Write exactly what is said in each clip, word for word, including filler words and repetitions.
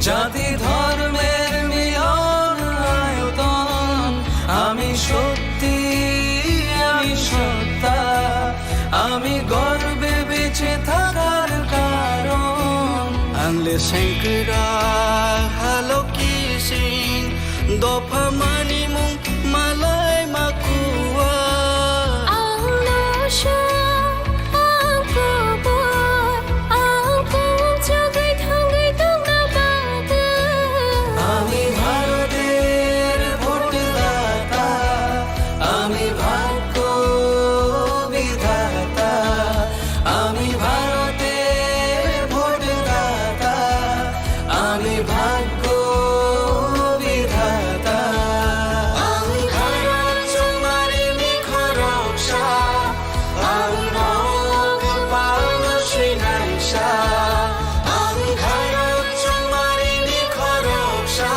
জাতি ধর্মের মিলন আয়তন, আমি শক্তি, আমি সত্তা, আমি গর্বে বেঁচে থাকার কারণ। Ang le sengkra halo kising, dopha manimung malai makua. Ang no sha, ang kubur, ang pung chugui thangui tongna bagwi. আমি ভারতের ভোটদাতা, আমি ভাগ্য বিধাতা, আমি ভারতের ভোটদাতা, আমি ভাগ্য বিধাতা। Ang kharok chumari ni khoroksa, ang rok pano swinaisa. Ang kharok chumari ni khoroksa,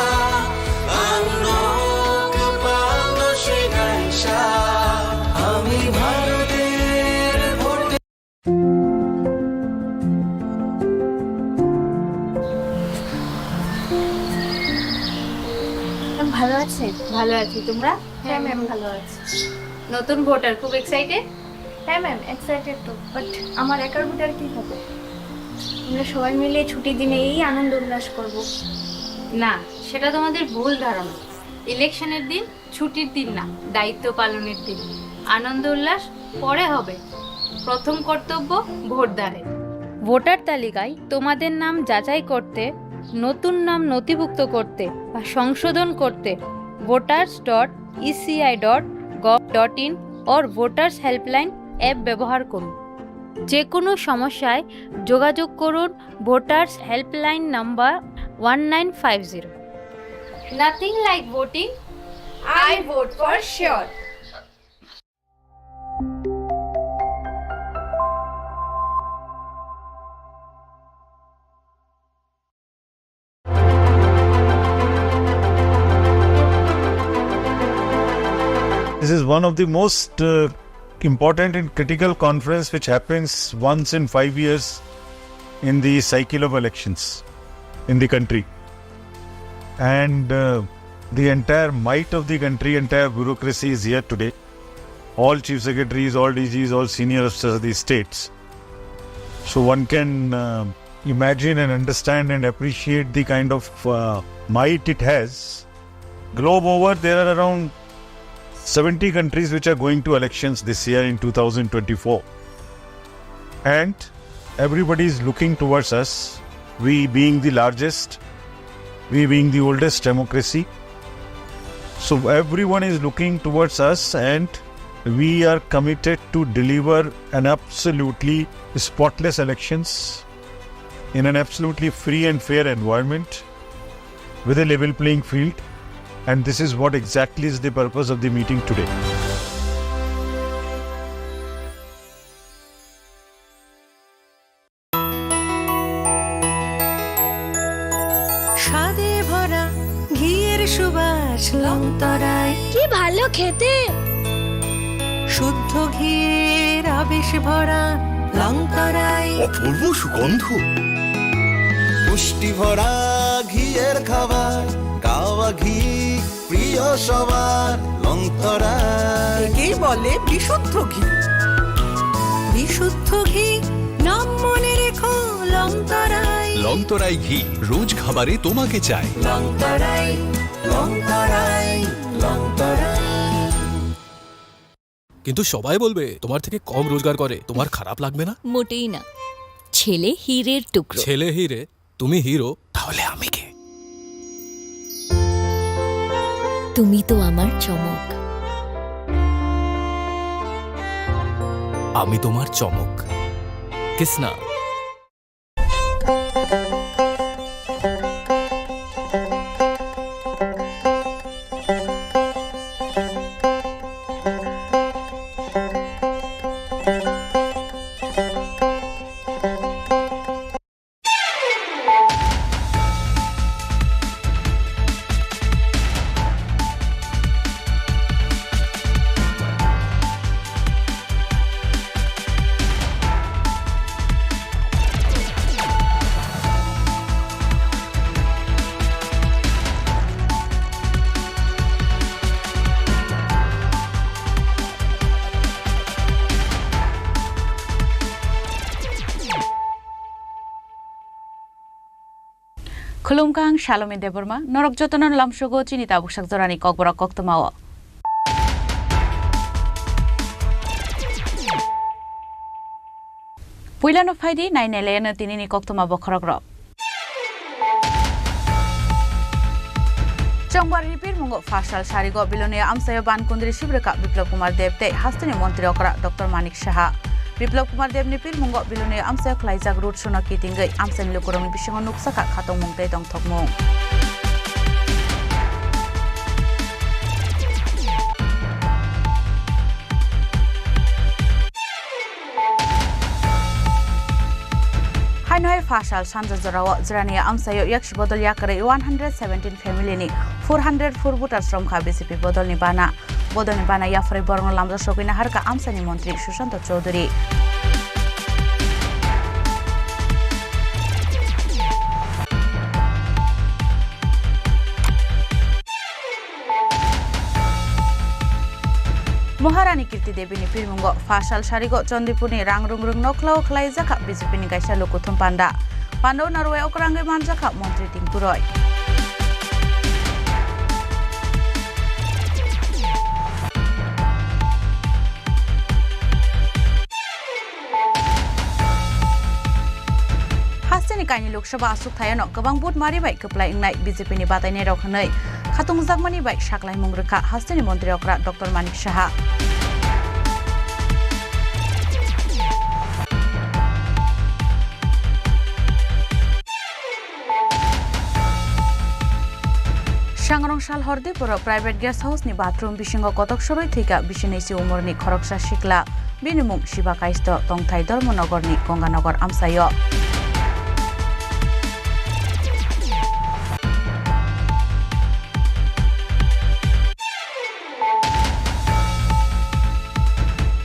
ang rok pano swinaisa. আমি ভারতের ভোট Ma'am, ভালো আছেন? ভালো আছি, তোমরা? হ্যাঁ, ম্যাম, ভালো আছি। নতুন ভোটার, খুব এক্সাইটেড? হ্যাঁ, ম্যাম, এক্সাইটেড তো, বাট আমার একার ভোটার কি হবে? আমরা সবাই মিলে ছুটির দিনে এই আনন্দ উল্লাস করব। না, সেটা তোমাদের ভুল ধারণা। ইলেকশনের দিন ছুটির দিন না, দায়িত্ব পালনের দিন। আনন্দ উল্লাস পরে হবে, প্রথম কর্তব্য ভোটদানের। ভোটার তালিকায় তোমাদের নাম যাচাই করতে, নতুন নাম নথিভুক্ত করতে বা সংশোধন করতে voters dot E C I dot gov dot in or voters helpline app ব্যবহার করুন। যে কোনো সমস্যায় যোগাযোগ করুন voters helpline number one nine five zero. Nothing like voting. I vote for sure. This is one of the most uh, important and critical conference which happens once in five years in the cycle of elections in the country. And uh, the entire might of the country, entire bureaucracy is here today. All chief secretaries, all D Gs, all senior officers of the states. So one can uh, imagine and understand and appreciate the kind of uh, might it has. Globe over, there are around seventy countries which are going to elections this year in two thousand twenty-four. And everybody is looking towards us, we being the largest, we being the oldest democracy. So everyone is looking towards us, and we are committed to deliver an absolutely spotless elections in an absolutely free and fair environment with a level playing field. And this is what exactly is the purpose of the meeting today. স্বাদে ভরা ঘিয়ের সুবাস লংতরাই। কি ভালো খেতে! শুদ্ধ ঘিয়ের আবেশ ভরা লংতরাই। অপূর্ব সুগন্ধ। পুষ্টি ভরা ঘিয়ের খাবার, কাওয়া ঘি প্রিয় সবার লংতরাই। একেই বলে বিশুদ্ধ ঘি। বিশুদ্ধ ঘি, নাম মনে রেখো লংতরাই। লংতরাই ঘি, রোজ খাবারে তোমাকে চাই। লংতরাই, লংতরাই, লংতরাই। কিন্তু সবাই বলবে তোমার থেকে কম রোজগার করে, তোমার খারাপ লাগবে না? মোটেই না। ছেলে হীরের টুকরো। ছেলে হীরে, তুমি হিরো, তাহলে আমি কে? তুমি তো আমার চমক। আমি তোমার চমক। Kisna. Khulumkha, ang Salome Debbarma, norok jotono lamsogo chini tabuk sak jorani kokborok koktwmao. Puilano phaidi, nainai laiano tinini koktwma bokhorokrok. Chongbarni pirmungo pha sal sarigo Bilonia amchaio ban kundri sibrwkha Biplab Kumar Deb tei hasteni montri okra Doctor Manik Saha. Biplab Kumar Debni pirmungo Bilonia amchaio khlaijak road show-no kitingwi amchaini lukurokni bisingo nukjakha khatungmung tei tongthokmung. Haino hai pha sal sanja jorao Jirania amchaio yaksi bodol yakarwi one hundred seventeen family ni four hundred four voters romkha B J P bodolni bana. Bodolni bana yapharwi borokno lamjak sogwi naharkha amchaini montri Sushanta Chowdhury. Maharani Kirti Debini pirmungo pha sal sarigo Chandipurni Rangrungrung nokhlao khlaijakha B J P ni kaisa lukuthum panda. Pandao narwai okrangwi manjakha Montri Tinku Roy. Hasteni kaini Lok Sabha achukthayano kwbang vote mari bai kwplai wngnai B J P ni batainairok hwnwi khatungjakmani bai saklaimung rwkha hasteni montri okra Doctor Manik Saha. Sangrong sal hor Diporo private guest house ni bathroom bisingo kotok sorwi thwikha bisi nui si umorni khoroksa sikla. Bini mung Siba Kaisto, tongthai Dharmanagar ni Ganganagar amchaio.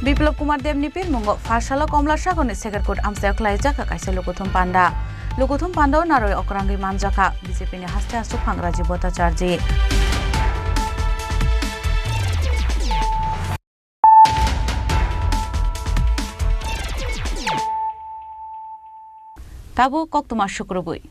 Biplab Kumar Debni pirmungo pha salo Komla Sagarni Sekerkut amchaio khlaijakha kaisa lukuthum panda. Lukuthum pandao narwai okrangwi manjakha B J P ni haste achuphang Rajiv Bhattacharjee. Tabuk koktwma sukrubwi.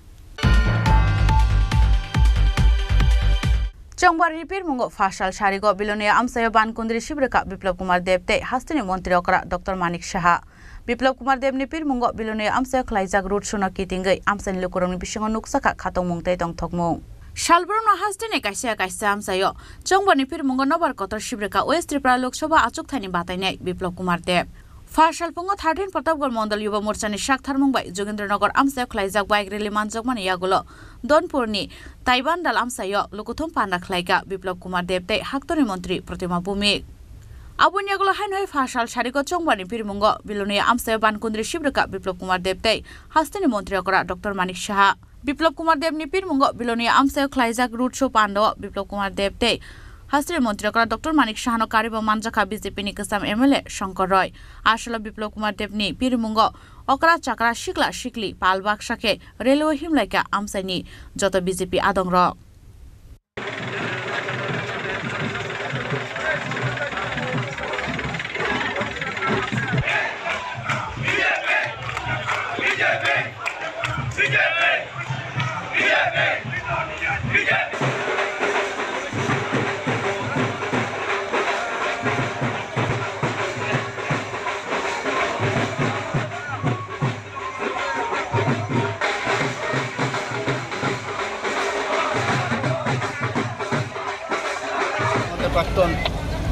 Chongbarni pirmungo pha sal sarigo Bilonia amchaio ban kundri sibrwkha Biplab Kumar Deb tei hasteni montri okra Doctor Manik Saha. Biplab Kumar Debni pirmungo Bilonia amchaio khlaijak road show-no kitingwi amchaini lukurokni bisingo nukjakha khatungmung tei tongthokmung. Salbrumno hasteni kaisa kaisa amchaio Chongbarni pirmungo nobar kotor sibrwkha West Tripura Lok Sabha achukthani batainai Biplab Kumar Deb. Pha salphungo thirteen Pratapgarh Mondol Yuva Morchani saktharmung bai Jogendra Nagar amchaio khlaijak bike rally manjakmani yagulo Donpurni Taibandal amchaio lukuthum panda khlaikha Biplab Kumar Deb tei haktorni montri Pratima Bhumik. Aboni yagulo haino hai pha sal sarigo Chongbarni pirmungo Bilonia amchaio ban kundri sibrwkha Biplab Kumar Deb tei hasteni montri okra Doctor Manik Saha. Biplab Kumar Debni pirmungo Bilonia amchaio khlaijak road show pandao Biplab Kumar Deb tei hasteni montri okra Doctor Manik Sahano karibo manjakha B J P ni kwcham M L A Shankar Roy. Aswklo Biplab Kumar Debni pirmungo okra chakra sikla sikli pal baksa khe rally-o himlaikha amchaini joto B J P adongrok. আমাদের প্রাক্তন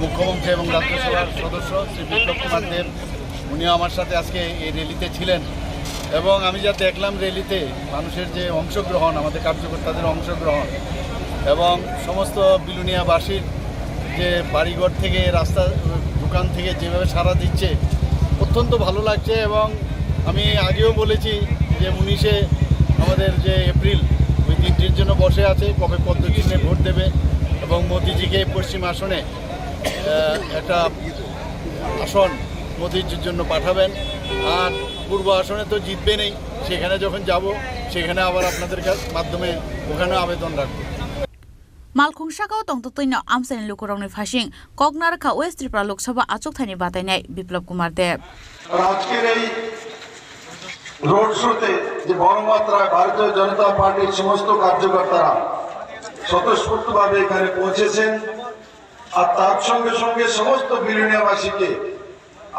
মুখ্যমন্ত্রী এবং রাজ্যসভার সদস্য শ্রী বিপ্লব কুমার দেব, উনিও আমার সাথে আজকে এই র্যালিতে ছিলেন এবং আমি যা দেখলাম র্যালিতে মানুষের যে অংশগ্রহণ, আমাদের কার্যকর্তাদের অংশগ্রহণ এবং সমস্ত বিলোনিয়াবাসীর যে বাড়িঘর থেকে, রাস্তা, দোকান থেকে যেভাবে সাড়া দিচ্ছে, অত্যন্ত ভালো লাগছে। এবং আমি আগেও বলেছি যে উনিশে আমাদের যে এপ্রিল, ওই দিনটির জন্য বসে আছে, কবে পদ্মচিহ্নে ভোট দেবে এবং মোদিজিকে পশ্চিম আসনে, আহ, একটা আসন মোদিজির জন্য পাঠাবেন। আর পূর্ব আসনে তো জিতবেনই, সেখানে যখন যাব, সেখানে আবার আপনাদের কাছ-, মাধ্যমে ওখানে আবেদন রাখবো। Malkhung sakao tongtwtwino amchaini lukurokni phasing kok narwkha West Tripura Lok Sabha achukthani batainai Biplab Kumar Deb. আর আজকের এই রোড শোতে যে বড় মাত্রায় ভারতীয় জনতা পার্টির সমস্ত কার্যকর্তারা স্বতঃস্ফূর্তভাবে এখানে পৌঁছেছেন, আর তার সঙ্গে সঙ্গে সমস্ত বিলোনিয়াবাসীকে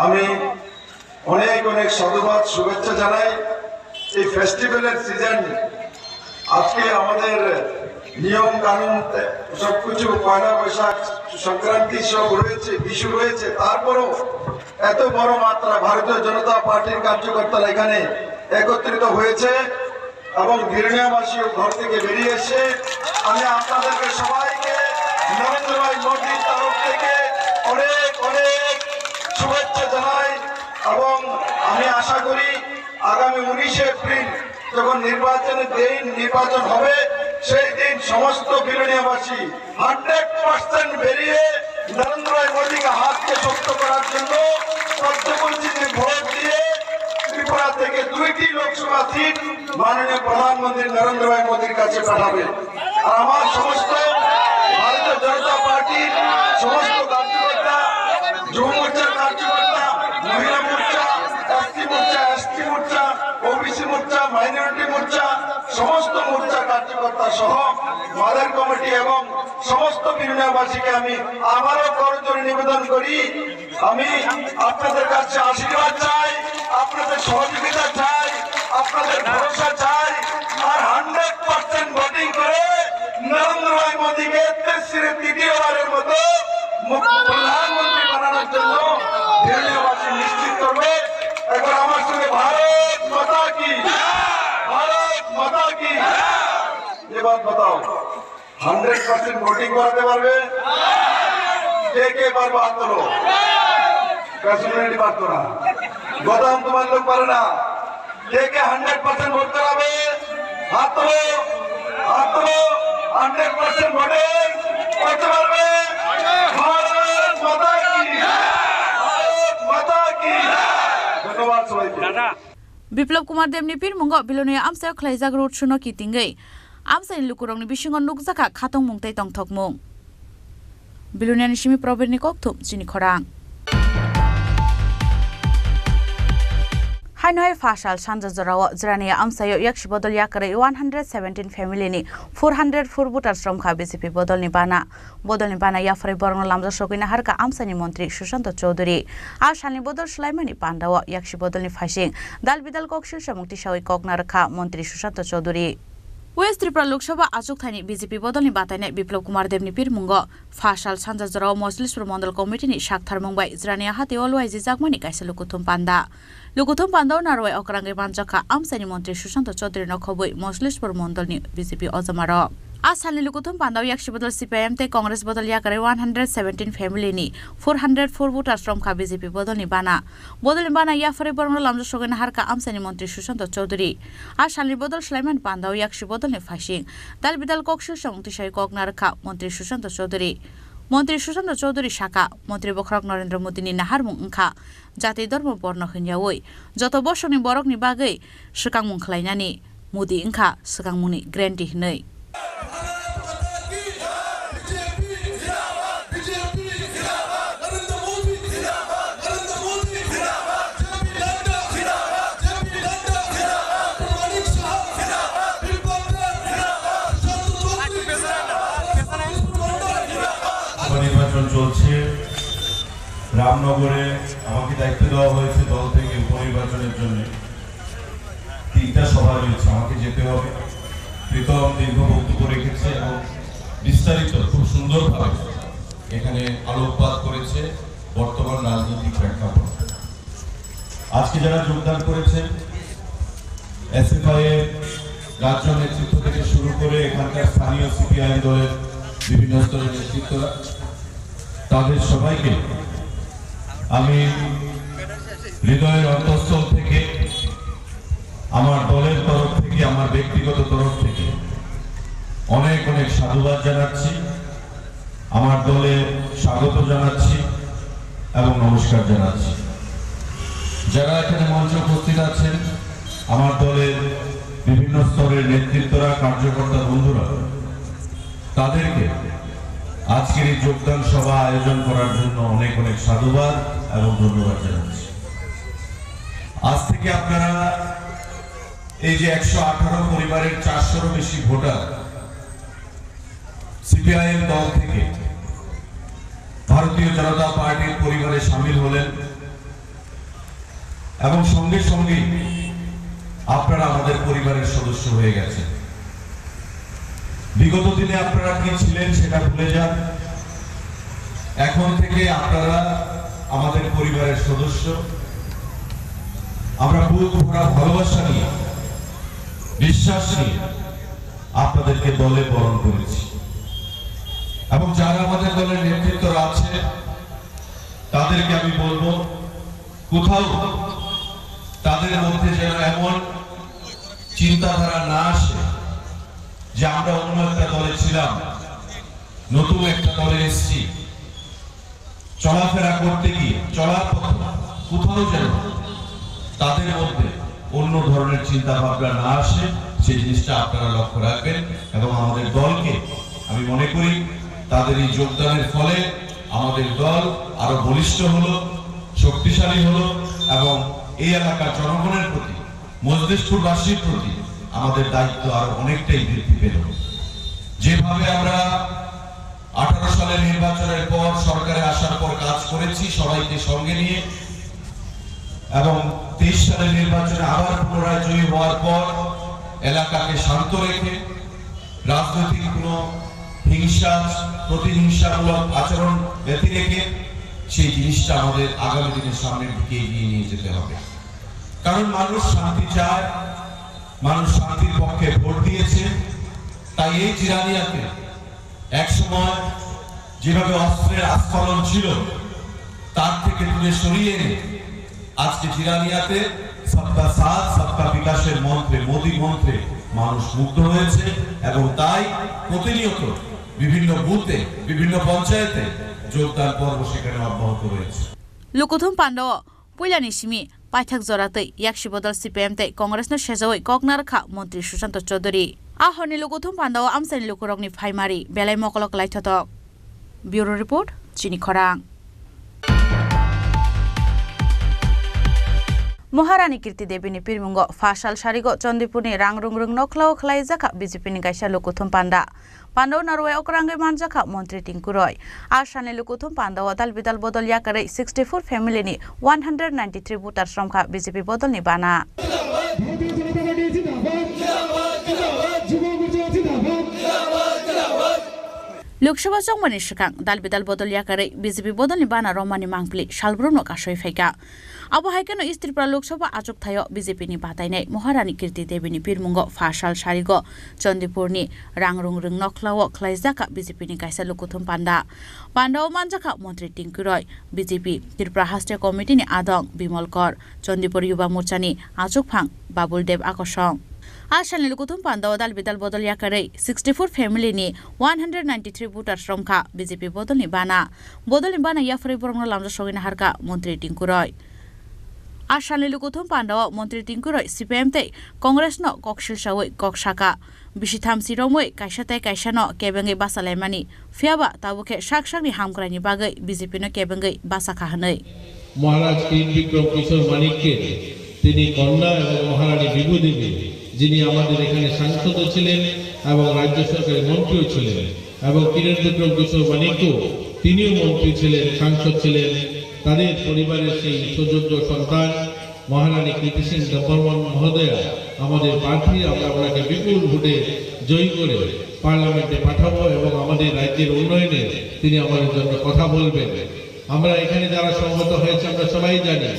আমি অনেক অনেক সাধুবাদ, শুভেচ্ছা জানাই। এই ফেস্টিভ্যালের সিজন, আজকে আমাদের নিয়ম কানুন, সবকিছু, পয়লা বৈশাখ, সংক্রান্তি সব রয়েছে, বিষু রয়েছে, তারপরেও এত বড় মাত্রা ভারতীয় জনতা পার্টির কার্যকর্তারা এখানে একত্রিত হয়েছে এবং বিলোনিয়াবাসীও ঘর থেকে বেরিয়ে এসে আমি আপনাদেরকে সবাইকে নরেন্দ্র ভাই মোদীর তরফ থেকে অনেক অনেক শুভেচ্ছা জানাই এবং আমি আশা করি আগামী উনিশে এপ্রিল যখন নির্বাচনের দিন, নির্বাচন হবে, সেই দিন সমস্ত বিলোনিয়াবাসী হান্ড্রেড পার্সেন্ট বেরিয়ে নরেন্দ্র ভাই মোদীকে হাতকে শক্ত করার জন্য পদ্মপঞ্চীতে ভোট দিয়ে ত্রিপুরা থেকে দুইটি লোকসভা সিট মাননীয় প্রধানমন্ত্রী নরেন্দ্র ভাই মোদীর কাছে পাঠাবে। আর আমার সমস্ত ভারতীয় জনতা পার্টির সমস্ত কার্যকর্তা, যুব মোর্চার কার্যকর্তা, মহিলা মোর্চা, এসসি মোর্চা, এসটি মোর্চা, ওবিসি মোর্চা, মাইনরিটি মোর্চা, সমস্ত মোর্চা কার্যকর্তা সহ মাদার কমিটি এবং সমস্ত বিলোনিয়াবাসীকে আমি আবারও করজোড়ে নিবেদন করি, আমি আপনাদের কাছে আশীর্বাদ চাই, আপনাদের সহযোগিতা চাই, আপনাদের ভরসা চাই। আর হান্ড্রেড পার্সেন্ট ভোটিং করে নরেন্দ্র ভাই মোদীকে তেসিরে তৃতীয়বারের মতো মুখ-, প্রধানমন্ত্রী বানানোর জন্য বিলোনিয়াবাসী নিশ্চিত করবে। একবার আমার সঙ্গে ভারত মাতা কি, ভারত মাতা কি। এবার বাতাও, হান্ড্রেড পার্সেন্ট ভোটিং করাতে পারবে? কে কে পারবো হাত তোলো। পার্সোনালিটি পারতো না, গদাম তোমার লোক পারে না। কে কে হান্ড্রেড পার্সেন্ট ভোট করাবে? হাত তোলো, হাত তোলো। হান্ড্রেড পার্সেন্ট ভোটিং করতে পারবে? ভারত মাতা কি, ভারত মাতা কি। ধন্যবাদ সবাইকে। Biplab Kumar Debni pirmungo Bilonia amchaio khlaijak road show no kitingwi amchaini lukurokni bisingo nukjakha khatungmung tei tongthokmung. Biloniani simi Probirni kokthum chini khorang. Haino hai pha sal sanja jorao Jirania amchaio yaksi bodol yakarwi one hundred seventeen family ni four hundred four voters romkha B J P bodolni bana. Bodolni bana yapharwi borokno lamjak sogwi naharkha amchaini montri Sushanta Chowdhury. A salni bodol swlaimani pandao yaksi bodolni phaising dal bidal kok sil samung tisawi kok narwkha montri Sushanta Chowdhury. West Tripura Lok Sabha achukthani B J P bodolni batainai Biplab Kumar Debni pirmungo pha sal sanja jorao Mojliswar Mondol Committee ni saktharmung bai Jirania hatio luaijijakmani kaisa lukuthum panda. Lukuthum pandao narwai okrangwi manjakha amchaini montri Sushanta Chowdhury no khobwi Mojliswar Mondolni B J P ojamarok. A salni lukuthum pandao yaksi bodol C P I M tei Congress bodol yakarwi one hundred seventeen family ni four hundred four voters romkha B J P bodolni bana. Bodolni bana yapharwi borokno lamjak sogwi naharkha amchaini montri Sushanta Chowdhury. A salni bodol swlaimani pandao yaksi bodolni phaising dal bidal kok sil samung tisawi kok narwkha montri Sushanta Chowdhury. Montri Sushanta Chowdhury sakha, montri bokhorok Narendra Modini naharmung wngkha. Jati dhormo borno hwnyawi joto bosongni borokni bagwi swkangmung khlainani Modi wngkha swkangmungni guarantee hwnwi. নির্বাচন চলছে। রামনগরে আমাকে দায়িত্ব দেওয়া হয়েছে দল থেকে উপনির্বাচনের জন্য। তিনটা সভা রয়েছে, আমাকে যেতে হবে। প্রীতম দীর্ঘ বক্তব্য রেখেছে এবং বিস্তারিত খুব সুন্দরভাবে এখানে আলোকপাত করেছে বর্তমান রাজনৈতিক প্রেক্ষাপট। আজকে যারা যোগদান করেছেন, এসএফআই এর রাজ্য নেতৃত্ব থেকে শুরু করে এখানকার স্থানীয় সিপিআইএম দলের বিভিন্ন স্তরের নেতৃত্বরা, তাদের সবাইকে আমি হৃদয়ের অন্তঃস্থল থেকে, আমার দলের তরফ থেকে, আমার ব্যক্তিগত তরফ থেকে অনেক অনেক সাধুবাদ জানাচ্ছি, আমার দলে স্বাগত জানাচ্ছি এবং নমস্কার জানাচ্ছি। যারা এখানে মঞ্চে উপস্থিত আছেন, আমার দলের বিভিন্ন স্তরের নেতৃত্বরা, কার্যকর্তা বন্ধুরা, তাদেরকে আজকের এই যোগদান সভা আয়োজন করার জন্য অনেক অনেক সাধুবাদ এবং ধন্যবাদ জানাচ্ছি। আজ থেকে আপনারা এই যে একশো আঠারো পরিবারের চারশোরও বেশি ভোটার সিপিআইএম দল থেকে ভারতীয় জনতা পার্টির পরিবারে সামিল হলেন এবং সঙ্গে সঙ্গেই আপনারা আমাদের পরিবারের সদস্য হয়ে গেছেন। বিগত দিনে আপনারা কি ছিলেন সেটা ভুলে যান। এখন থেকে আপনারা আমাদের পরিবারের সদস্য। আমরা বুক ভরা ভালোবাসা নিয়ে, বিশ্বাস নিয়ে আপনাদেরকে দলে বরণ করেছি। এবং যারা আমাদের দলের নেতৃত্বরা আছে, তাদেরকে আমি বলবো, কোথাও তাদের মধ্যে যেন এমন চিন্তাধারা না আসে যে আমরা অন্য একটা দলে ছিলাম, নতুন একটা দলে এসেছি, চলাফেরা করতে গিয়ে, চলার পথে কোথাও যেন তাদের মধ্যে অন্য ধরনের চিন্তা ভাবনা না আসে, সেই জিনিসটা আপনারা লক্ষ্য রাখবেন। এবং আমাদের দলকে, আমি মনে করি, তাদের এই যোগদানের ফলে আমাদের দল আরো বলিষ্ঠ হলো, শক্তিশালী হলো এবং এই এলাকার জনগণের প্রতি, মজলিশপুরবাসীর প্রতি আমাদের দায়িত্ব আরো অনেকটাই বৃদ্ধি পেল। যেভাবে আমরা আঠারো সালের নির্বাচনের পর, সরকারে আসার পর কাজ করেছি সবাইকে সঙ্গে নিয়ে, এবং তেইশ সালের নির্বাচনে আবার পুনরায় জয়ী হওয়ার পর এলাকাকে শান্ত রেখে, রাজনৈতিক কোনো হিংসা, প্রতিহিংসামূলক আচরণ ব্যতি রেখে সেই জিনিসটা আমাদের আগামী দিনের সামনের দিকে এগিয়ে নিয়ে যেতে হবে। কারণ মানুষ শান্তি চায়, মানুষ শান্তির পক্ষে ভোট দিয়েছে। তাই এই জিরানিয়াতে এক সময় যেভাবে অস্ত্রের আস্ফালন ছিল, তার থেকে দূরে সরিয়ে এনে আজকে জিরানিয়াতে সবকা সাথ, সবকা বিকাশের মন্ত্রে, মোদী মন্ত্রে মানুষ মুগ্ধ হয়েছে এবং তাই প্রতিনিয়ত বিভিন্ন বুথে, বিভিন্ন পঞ্চায়েতে যোগদান পর্ব সেখানে অব্যাহত রয়েছে। Lukuthum Pando puilani simi paithak jora tei yaksi bodol C P M tei Congress no sejaui kok narwkha Montri Sushanta Chowdhury. A horni lukuthum pandao amchaini lukurokni phaimari belai mokolo kwlaithotok. Bureau Report, Chini Khorang. Maharani Kirti Debini pirmungo pha sal sarigo Chandipurni Rangrungrung nokhlao khwlaijakha B J P ni kaisa lukuthum panda. Pandao narwai okrangwi manjakha Montri Tinku Roy. A salni lukuthum pandao dal bidal bodol yakarwi sixty four family ni one hundred ninety three voters romkha B J P bodolni bana. Lok Sabha chongmani swkang dal bidal bodol yakarwi B J P bodolni bana romani mangpili salbrumno kasui phaikha. Abo hai kheno East Tripura Lok Sabha achuk thaio B J P ni batainai Maharani Kirti Devi ni pirmungo pha sal sarigo Chandipur ni Rangrungrung nokhlao khwlaijakha B J P ni kaisa lukuthum panda. Pandao manjakha Montri Tinku Roy, B J P Tripura Haste Committee ni adong Bimal Kor, Chandipur Yuba Morcha ni achukphang Babul Dev Akosong. A salni lukuthum pandao dal bidal bodol yakarwi sixty four family ni one hundred ninety three voters romkha B J P bodolni bana. Bodolni bana yapharwi borokno lamjak sogwi naharkha Montri Tinku Roy. A salni lukuthum pandao Montri Tinku Roy C P M tei Congress no kok silsaui kok sakha. Bisi thamchi romwi kaisa tei kaisa no kebengwi bachalaimani. Phiyaba tabuk khe sak sakni hamkraini bagwi B J P no kebengwi bachakha hwnwi. মহারাজ কিরীট বিক্রম কিশোর মাণিক্যের তিনি কন্যা এবং মহারানী বিভু দেবী, যিনি আমাদের এখানে সাংসদও ছিলেন এবং রাজ্য সরকারের মন্ত্রীও ছিলেন, এবং কিরীট বিক্রম কিশোর মাণিক্য, তিনিও মন্ত্রী ছিলেন, সাংসদ ছিলেন। তাদের পরিবারের সেই সুযোগ্য সন্তান মহারানী কীর্তি সিং দেববর্মন মহোদয়া আমাদের প্রার্থী, আমরা ওনাকে বিপুল ভোটে জয়ী করে পার্লামেন্টে পাঠাবো এবং আমাদের রাজ্যের উন্নয়নে তিনি আমাদের জন্য কথা বলবেন। আমরা এখানে যারা সমবেত হয়েছে, আমরা সবাই জানি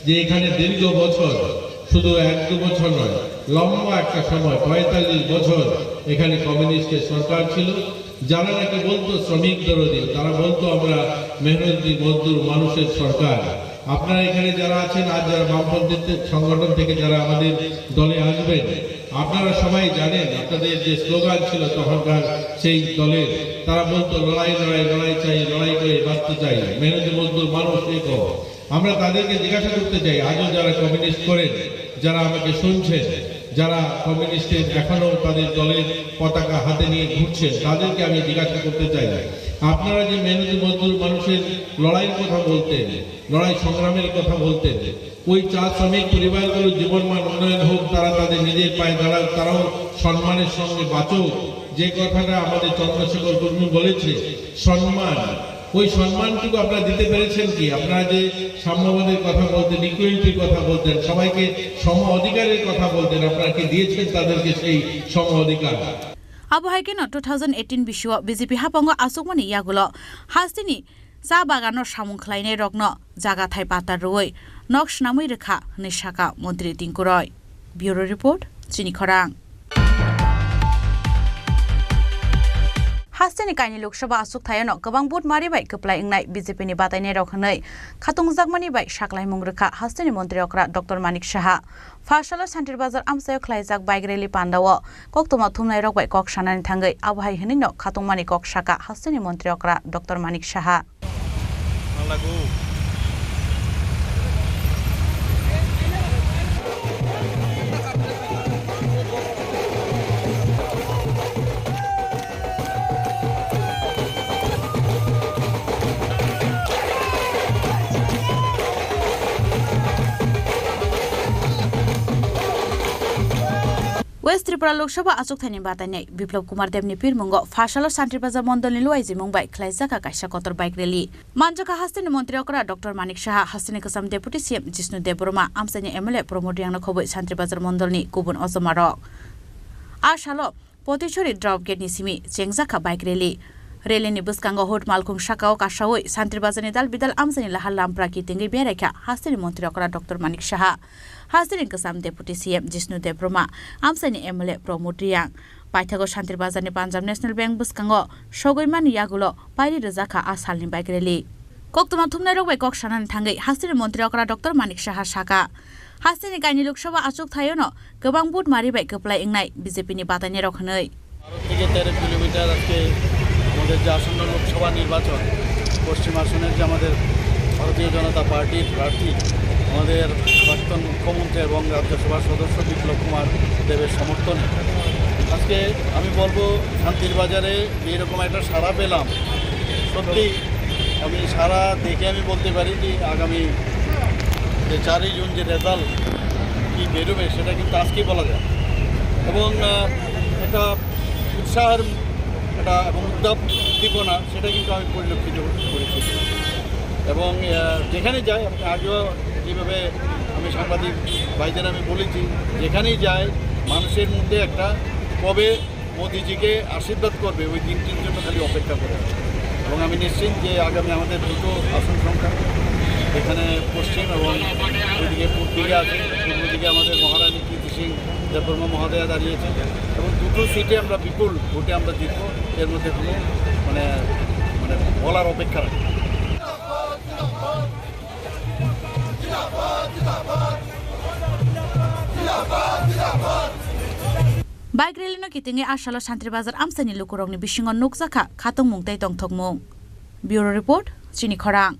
যে এখানে দীর্ঘ বছর, শুধু এক দু বছর নয়, লম্বা একটা সময়, পঁয়তাল্লিশ বছর এখানে কমিউনিস্টের সরকার ছিল। যারা নাকি বলতো শ্রমিক দরদি, তারা বলতো আমরা মেহনতি মজদুর মানুষের সরকার। আপনারা এখানে যারা আছেন আর যারা বামপন্থী সংগঠন থেকে যারা আমাদের দলে আসবেন, আপনারা সবাই জানেন আপনাদের যে স্লোগান ছিল তখনকার সেই দলের, তারা বলতো লড়াই, লড়াই, লড়াই চাই, লড়াই করে বাঁচতে চাই, মেহনতি মজদুর মানুষ এক। আমরা তাদেরকে জিজ্ঞাসা করতে চাই, আজও যারা কমিউনিস্ট করেন, যারা আমাকে শুনছেন, যারা কমিউনিস্টের এখনো তাদের দলের পতাকা হাতে নিয়ে ঘুরছেন, তাদেরকে আমি জিজ্ঞাসা করতে চাই, আপনারা যে মেহনতি মজদুর মানুষের লড়াইয়ের কথা বলতেন, লড়াই সংগ্রামের কথা বলতেন, ওই চা শ্রমিক পরিবারগুলোর জীবনমান উন্নয়ন হোক, তারা তাদের নিজের পায়ে দাঁড়াক, তারাও সম্মানের সঙ্গে বাঁচুক, যে কথাটা আমাদের চন্দ্রশেখর কর্মী বলেছে, সম্মান, ওই সম্মানটুকু আপনারা দিতে পেরেছেন কি? আপনারা যে সাম্যবাদের কথা বলতেন, ইকুয়ালিটির কথা বলতেন, সবাইকে সম অধিকারের কথা বলতেন, আপনারা কি দিয়েছেন তাদেরকে সেই সম অধিকার? Abo hai kheno two thousand eighteen bisio B J P hapango aswkmani yagulo hasteni cha bagano samung khlainai rokno jaga thai pata rwui nok swnamwi rwkha hwnwi sakha Montri Tinku Roy. Bureau Report, Chini Khorang. Hasteni kaini Lok Sabha achukthayano kwbang vote mari bai kwplai wngnai B J P ni batainai rok hwnwi khatungjakmani bai saklaimung rwkha hasteni montri okra Doctor Manik Saha. Pha salo Santir Bazar amchaio khlaijak bike rally pandao koktwma thumnai rok bai kok sanani thangwi abo hai hwnwi no khatungmani kok sakha hasteni montri okra Doctor Manik Saha. West Tripura Lok Sabha achukthani batainai Biplab Kumar Debni pirmungo pha salo Santir Bazar mondolni luaijimung bai khlaijak kaisa kotor bike rally. Manjakha hasteni montri okra Doctor Manik Saha, hasteni kwcham Deputy C M Jishnu Debbarma, amchaini M L A Pramod Reangno khobwi Santir Bazar mondolni kubun ojomarok. A salo Potichori drop gate ni simi chengjakha bike rally. Rally ni bwskango hut malkhung sakao kasawi Santir Bazar ni dal bidal amchaini lahar lampra kitingwi beraikha hasteni montri okra Doctor Manik Saha. Hasteni kwcham Deputy C M Jishnu Debbarma, amchaini M L A Pramod Reang. Paithago Santir Bazar ni Punjab National Bank bwskango sogwi mani yagulo pairi rwjakha a salni bike rally. Koktwma thumnairok bai kok sanani thangwi hasteni montri okra Doctor Manik Saha sakha, hasteni kaini Lok Sabha achukthayano kwbang vote mari bai kwplai wngnai B J P ni batainairok hwnwi. বারো থেকে তেরো কিলোমিটার আজকে আমাদের যে আসন্ন লোকসভা নির্বাচন, পশ্চিম আসনের যে আমাদের ভারতীয় জনতা পার্টির প্রার্থী, আমাদের প্রাক্তন মুখ্যমন্ত্রী এবং রাজ্যসভার সদস্য বিপ্লব কুমার দেবের সমর্থনে আজকে আমি বলবো শান্তির বাজারে যে এরকম একটা সাড়া পেলাম, সত্যি আমি সারা দেখে আমি বলতে পারি যে আগামী যে চারই জুন যে রেজাল্ট কি বেরোবে সেটা কিন্তু আজকেই বলা যায়। এবং, আহ, একটা উৎসাহের একটা এবং উদ্দাম উদ্দীপনা সেটা কিন্তু আমি পরিলক্ষিত করেছি। এবং, আহ, যেখানে যাই, আমি আগেও যেভাবে আমি সাংবাদিক ভাইদের আমি বলেছি, যেখানেই যাই মানুষের মধ্যে একটা কবে মোদিজিকে আশীর্বাদ করবে, ওই দিনটির জন্য খালি অপেক্ষা করে আছে। এবং আমি নিশ্চিত যে আগামী আমাদের দুটো আসন সংখ্যা, এখানে পশ্চিম এবং ওইদিকে পূর্ব দিকে আছে, পূর্ব দিকে আমাদের মহারানী কীর্তি সিং দেববর্মা মহোদয়া দাঁড়িয়েছে এবং দুটো সিটে আমরা বিপুল ভোটে আমরা জিতবো, এর মধ্যে কোনো মানে, মানে বলার অপেক্ষা রাখে না। Bike rally no kitingwi a salo Santri Bazar amchaini lukurokni bisingo nukjakha khatungmung tei tongthokmung. Bureau Report, Chini Khorang.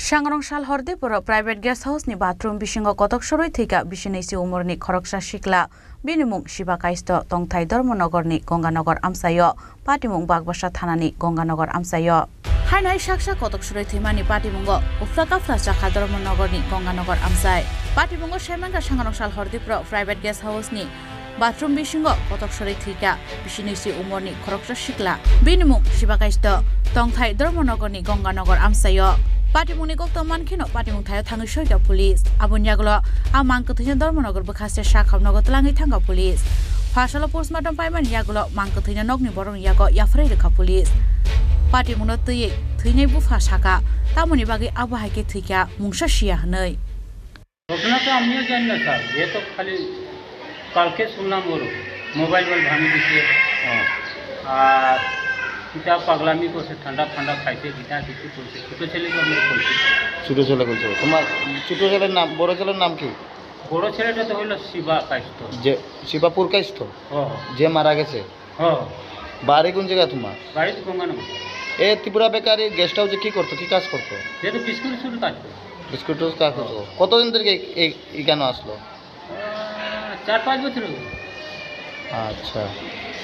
Sangrong sal Hordipuro private guest house ni bathroom bisingo kotok sorwi thwikha bisi nui si umorni khoroksa sikla. Bini mung Siba Kaisto, tongthai Dharmanagarni Ganganagar amchaio, patimung Bagbasa thanani Ganganagar amchaio. Haino hai saksa kotok sorwi thwimani patimungo uphla kaphla chakha Dharmanagarni Ganganagar amchai. Patimungo saimankha Sangrong sal Hordipuro private guest house ni bathroom bisingo kotok sorwi thwikha bisi nui si umorni khoroksa sikla. Bini mung Siba Kaisto, tongthai Dharmanagarni Ganganagar amchaio. Patimungni koktong mankheno patimung thaio thangwi soikha police. Aboni yagulo a mang kwthwino Dharmanagar bwkhaste sakham nogo twlangwi thangkha police. Phasalo postmortem paimani yagulo mang kwthwino nokni borokni yago yapharwi rwkha police. Patimungno twiwi thwinai bupha sakha, tamoni bagwi abo hai khe thwikha mungsa siya hwnwi. ঘটনা তো আমিও জানি না স্যার, এ তো খালি কালকে শুনলাম ওর mobile mobile ভাঙি দিছে। হ্যাঁ। আর এটা পাগলামি করছে, ঠান্ডা ফান্ডা খাইছে, কিতা কিছু করছে, ছোট ছেলেকে আমরা বলছি। ছোট ছেলে বলছে। তোমার ছোট ছেলের নাম, বড় ছেলের নাম কি? বড় ছেলেটা তো হলো শিবা কাইস্ত। যে শিবাপুর কাইস্ত? ও। যে মারা গেছে? ও। বাড়ি কোন জায়গা তোমার? বাড়ি তো গঙ্গানগর। এ ত্রিপুরা বেকারি গেস্ট হাউসে কি করতো, কি কাজ করতো? এ তো বিস্কুট বিস্কুট কাজ করতো। বিস্কুট টোস্ট খাওয়া হতো। কতদিন থেকে এই, এই কেন আসলো? আহ, চার পাঁচ বছর হলো। আচ্ছা,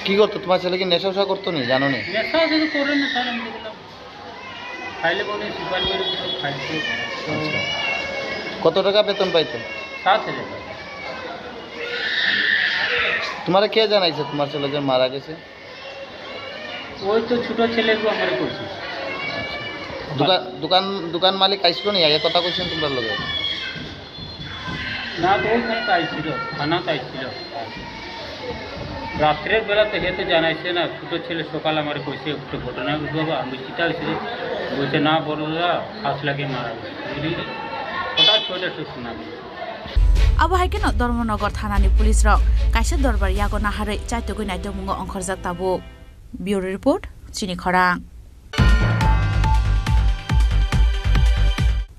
কি করতো তোমার ছেলে? কি নেশা উশা করতো নি, জানো নি? নেশা শুধু করে না স্যার, আমি তো বললাম, খাইলে বলে সুপারি করে দিত, খাইতো। আচ্ছা, কত টাকা বেতন পাইতো? সাত হাজার টাকা। তোমার কে জানাইছে তোমার ছেলে যে মারা গেছে? ওই তো ছোট ছেলেগুলো আমার করছে। দোকান, দোকান, দোকান মালিক আইছিল নি? আগে কথা কইছেন তোমরা লগে? না, তো ওইখানে তো আইছিল, থানা তো আইছিল। রাত্রের বেলা তো হে তো জানাইছে না, ছোট ছেলে সকাল আমার কইছে, "একটা ঘটনা ঘটলো, আমি চিন্তা হয়েছিল।" বলছে, "না, বড় দাদা, ফাঁস লাগে মারা গেছে।" বুঝলি? হঠাৎ ছোট ছোট নাম। Abo hai kheno Dharmanagar thanani police rok kaisa dorbar yago naharwi chaitugwi naitukmungo ongkhorjak tabuk. Bureau Report, Chini Khorang.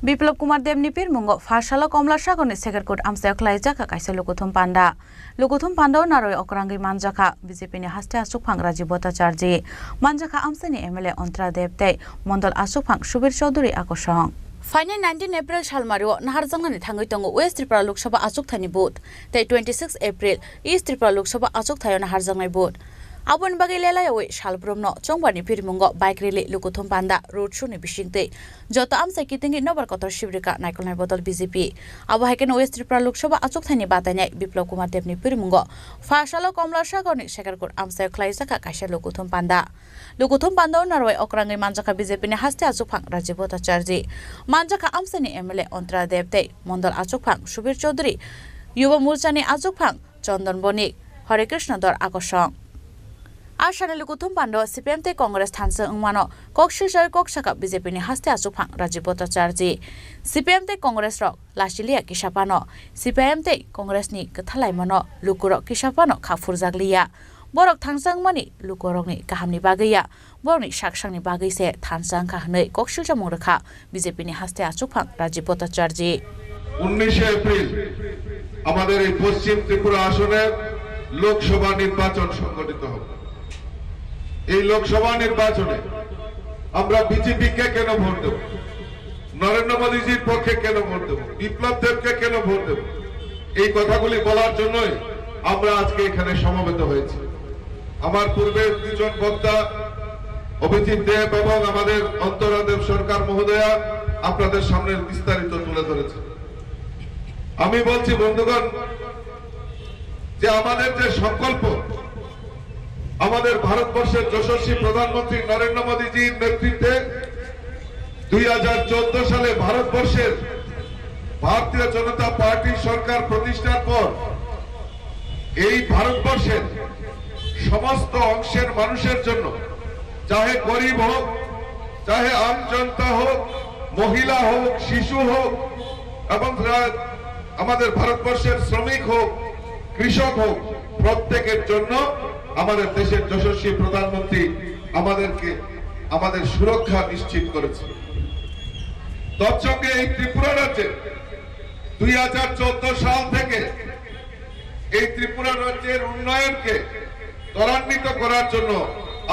Biplab Kumar Debni pirmungo pharsalo Komla Sagarni Sekerkut amchaio khlaijak kha kaisa lukuthum panda. Lukuthum pandao narwi okrangwi manjakha B J P ni haste achukphang Rajiv Bhattacharjee. Manjakha amchaini M L A Antara Deb tei mondol achukphang Subir Chaudhury akosong. Phainai nineteen April salmario naharjaknani thangwi tongo West Tripura Lok Sabha achukthani vote tei twenty six April East Tripura Lok Sabha achukthaio naharjaknai vote. Aboni bagwi lelayawi salbrumno chongbarni pirmungo bike rally, lukuthum panda, road show ni bisingtwi joto amchai kitingwi nobar kotor sibrika naikolnai bodol B J P. Abo hai kheno West Tripura Lok Sabha achukthani batainai Biplab Kumar Debni pirmungo pharsalo Komla Sagarni Sekerkut amchaio khlaijakha kaisa lukuthum panda. Lukuthum pandao narwai okrangwi manjakha B J P ni haste achukphang Rajiv Bhattacharjee. Manjakha amchaini M L A Antara Deb tei mondol achukphang Subir Chaudhury, Yuva Morchani achukphang Chandan Bonik, Hare Krishna Dor akosong. Asani lukuthum pando C P M tei Congress thansa wngmano kok silsai kok saka B J P ni haste achukphang Rajiv Bhattacharjee. C P M tei Congress rok lachiliya kisa phano, C P I M tei Congress ni kwthalaimano lukurok kisa phano kha phurjakliya. Borok thansa wngmani lukurokni kahamni bagwi ya, borokni saksangni bagwi se thansa wngkha hwnwi kok silchamung rwkha B J P ni haste achukphang Rajiv Bhattacharjee. উনিশে এপ্রিল আমাদের এই পশ্চিম ত্রিপুরা আসনের লোকসভা নির্বাচন সংগঠিত হবে। এই লোকসভা নির্বাচনে আমরা বিজেপিকে কেন ভোট দেব, নরেন্দ্র মোদীজির পক্ষে কেন ভোট দেব, বিপ্লব দেবকে কেন ভোট দেব, এই কথাগুলি বলার জন্যই আমরা আজকে এখানে সমবেত হয়েছি। আমার পূর্বের দুজন বক্তা অভিজিৎ দেব এবং আমাদের অন্তরা দেব সরকার মহোদয়া আপনাদের সামনে বিস্তারিত তুলে ধরেছে। আমি বলছি বন্ধুগণ, যে আমাদের যে সংকল্প, আমাদের ভারতবর্ষের যশস্বী প্রধানমন্ত্রী নরেন্দ্র মোদীজির নেতৃত্বে দুই হাজার চৌদ্দ সালে ভারতবর্ষের ভারতীয় জনতা পার্টির সরকার প্রতিষ্ঠার পর এই ভারতবর্ষের সমস্ত অংশের মানুষের জন্য, চাহে গরিব হোক, চাহে আম জনতা হোক, মহিলা হোক, শিশু হোক, এবং রা-, আমাদের ভারতবর্ষের শ্রমিক হোক, কৃষক হোক, প্রত্যেকের জন্য আমাদের দেশের যশস্বী প্রধানমন্ত্রী আমাদেরকে, আমাদের সুরক্ষা নিশ্চিত করেছে। তৎসঙ্গে এই ত্রিপুরা রাজ্যে দুই হাজার চৌদ্দ সাল থেকে এই ত্রিপুরা রাজ্যের উন্নয়নকে ত্বরান্বিত করার জন্য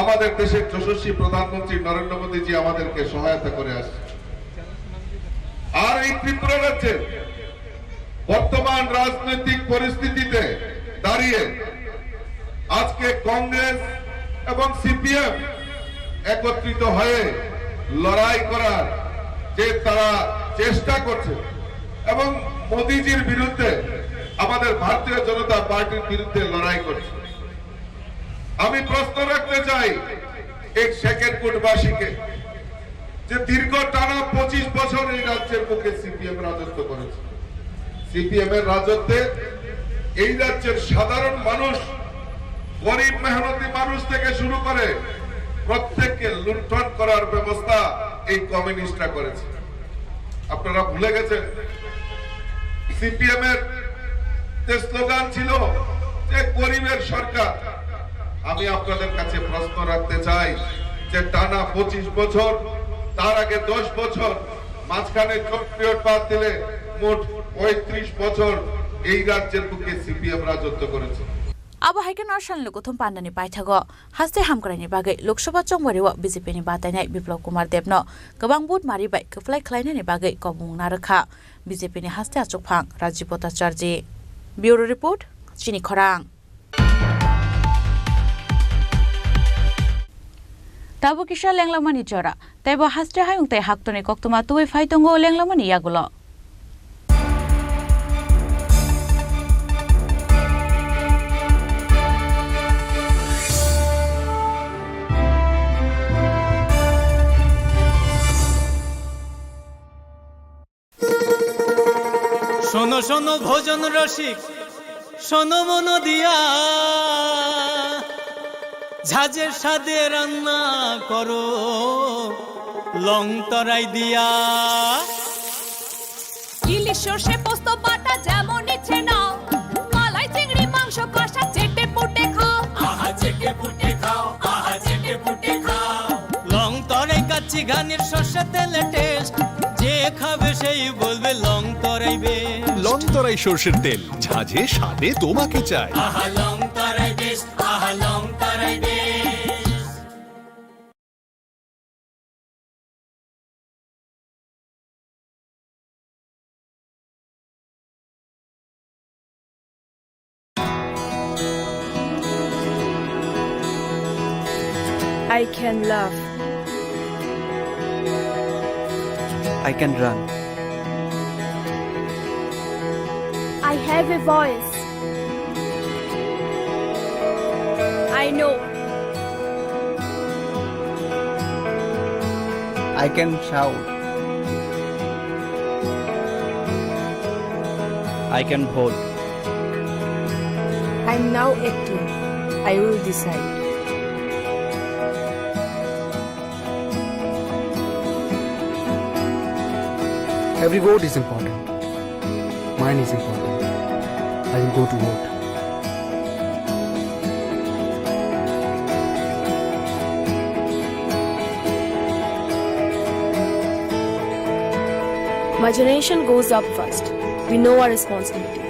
আমাদের দেশের যশস্বী প্রধানমন্ত্রী নরেন্দ্র মোদীজি আমাদেরকে সহায়তা করে আসছে। আর এই ত্রিপুরা রাজ্যের বর্তমান রাজনৈতিক পরিস্থিতিতে দাঁড়িয়ে আজকে কংগ্রেস এবং সিপিএম একত্রিত হয়ে লড়াই করার যে তারা চেষ্টা করছে এবং মোদিজির বিরুদ্ধে, আমাদের ভারতীয় জনতা পার্টির বিরুদ্ধে লড়াই করছে। আমি প্রশ্ন রাখতে চাই এই সেকেন্ডকুটবাসীকে, যে দীর্ঘ টানা পঁচিশ বছর এই রাজ্যের বুকে সিপিএম রাজত্ব করেছে। সিপিএম এর রাজত্বে এই রাজ্যের সাধারণ মানুষ, গরিব মেহনতি মানুষ থেকে শুরু করে প্রত্যেককে লুণ্ঠন করার ব্যবস্থা এই কমিউনিস্টরা করেছে। আপনারা ভুলে গেছেন সিপিএম এর যে স্লোগান ছিল যে গরিবের সরকার। আমি আপনাদের কাছে প্রশ্ন রাখতে চাই যে টানা পঁচিশ বছর, তার আগে দশ বছর, মাঝখানে জোট পিরিয়ড বাদ দিলে মোট পঁয়ত্রিশ বছর এই রাজ্যের বুকে সিপিএম রাজত্ব করেছে। Abo hai kheno salni kuthum pandani paithago haste hamkraini bagwi Lok Sabha chongbario B J P ni batainai Biplab Kumar Debno kwbang vote mari bai kwplai khlainani bagwi kobongna rwkha B J P ni haste achukphang Rajiv Bhattacharjee. Bureau Report, Chini Khorang. Tabuk kisa lenglamani jora, teibo haste hayung tei haktorni koktwma tubui phai tongo lenglamani yagulo. শোনো শোনো ভোজন রসিক, শোনো মন দিয়া, ঝাঁঝের স্বাদে রান্না করো লং তরাই দিয়া। ইলিশ সর্ষে পোস্ত বাটা যেমন ইচ্ছে নাও, মালাই চিংড়ি মাংস কষা চেটে পুটে খাও। আহা চেটে পুটে খাও, আহা চেটে পুটে খাও। লং তরাই কাচ্চি ঘানির সর্ষে তেলে টেস্ট, যে খাবে সেই বলবে লং তরাই বেস্ট। লং তরাই সর্ষের তেল, ঝাঁঝে স্বাদে তোমাকে চাই। আহা লং তরাই বেস্ট, আহা লং তরাই best. I can laugh. I can run. I have a voice. I know. I can shout. I can hold. I'm now acting. I will decide. Every vote is important. Mine is important. I will go to vote. My generation goes up first. We know our responsibilities.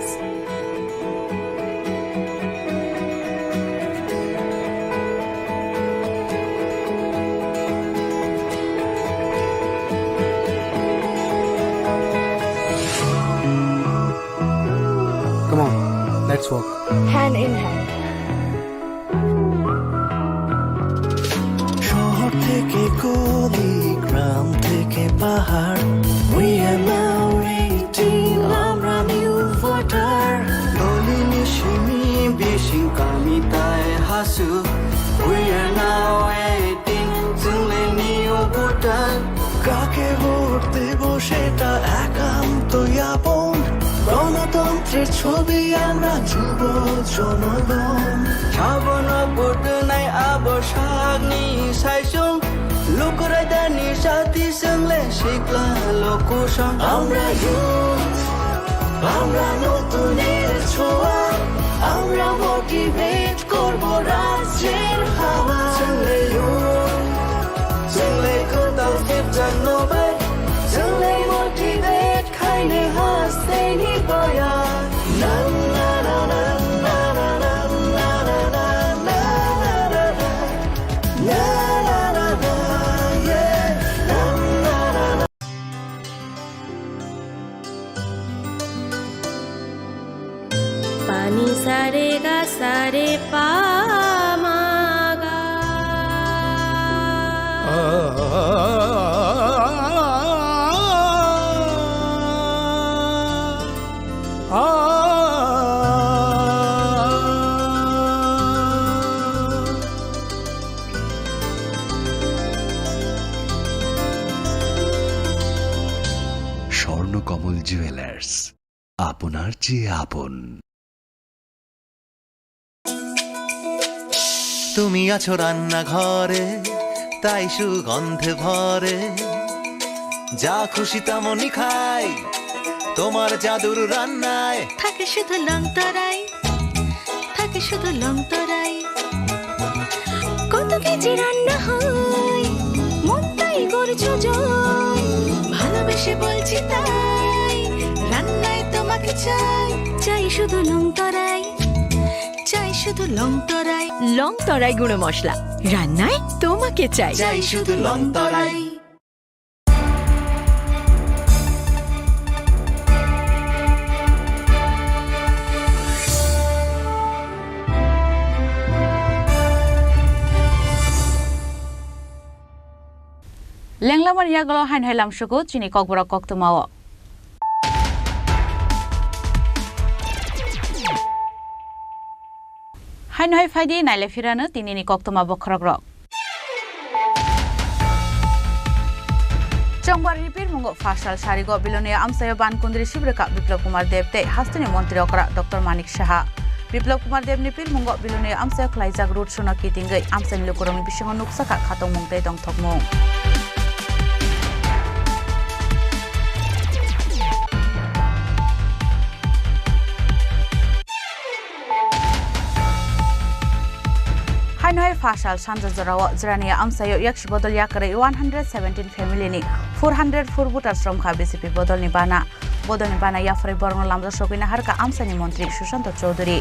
Come on, let's walk. Hand in hand. শহর থেকে গলি, গ্রাম থেকে পাহাড়, we are now eighteen, আমরা new voter. দলিনি সিমি বিশিং কামিতায় Hasu, we are now eighteen, চলে নিউ ভোটার। কাকে ভোট দেব সেটা একান্ত আপন, গণতন্ত্রের ছবি আমরা যুব জনগণ। সাবন ভোট নাই আবসাগনি সাইসুং, লুকুরাইদানি সাথী সঙ্গলে শিকলা লোকুসং। আমরা youth, আমরা নতুনের ছোঁয়া, আমরা motivate করব রাজ্যের হাওয়া। সঙ্গে youth, সঙ্গে কোথাও শিবচন্দ্র ভাই, সঙ্গে motivate খাইনে হাসতে নিবয়া। Pani sa re ga sa re pa ma ga. Swarnakamal jewellers, আপনার চেয়ে আপন। তুমি আছো রান্নাঘরে, তাই সুগন্ধে ভরে। যা খুশি তেমনই খাই, তোমার জাদুর রান্নায়। থাকে শুধু লং তরাই, থাকে শুধু লং তরাই। কত কেজি রান্না হয়, মন তাই করছো জয়। ভালোবেসে বলছি তাই, রান্নায় তোমাকে চাই। চাই শুধু লং তরাই, চাই শুধু লং তরাই। লং তরাই গুঁড়ো মশলা, রান্নায় তোমাকে চাই। চাই শুধু লং তরাই। Lenglamani yagulo haino hai lamsugo chini kokborok koktwmao. Haino hai phaidi naile phirano tinini koktwma bokhorokrok. Chongbarni pirmungo phasal sarigo Bilonia amchaio ban kundri sibrwkha Biplab Kumar Deb tei hasteni montri okra Doctor Manik Saha. Biplab Kumar Debni pirmungo Bilonia amchaio khlaijak road show-no kitingwi amchaini lukurokni bisingo nukjakha khatungmung tei tongthokmung. Haino hai phasal sanja jorao Jirania amchaio yaksi bodol yakarwi one hundred seventeen family ni four hundred four voters romkha B J P bodolni bana. Bodolni bana yapharwi borokno lamjak sogwi naharkha amchaini montri Sushanta Chowdhury.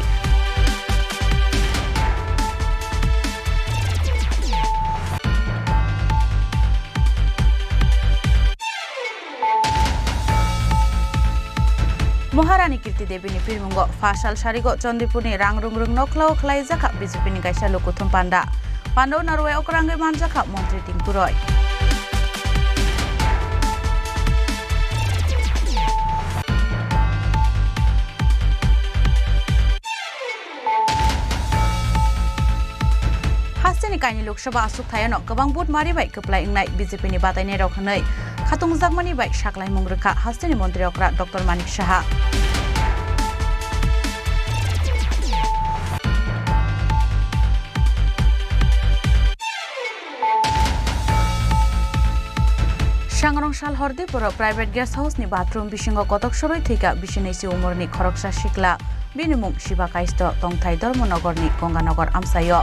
Maharani Kirti Debini pirmungo phasal sarigo Chandipurni Rangrungrung nokhlao khlaijakha B J P ni kaisa lukuthum panda. Pandao narwai okrangwi manjakha Montri Tinku Roy. Hasteni kaini Lok Sabha aswk thayano kwbang vote mari bai kwplai wngnai B J P ni batainairok hwnwi khatungjakmani bai saklaimung rwkha hasteni montri okra Doctor Manik Saha. Sangrong sal hor Diporo private guest house ni bathroom bisingo kotok sorwi thwikha bisi nui si umorni khoroksa sikla. Bini mung Siba Kaisto, tongthai Dharmanagar ni Ganganagar amchaio.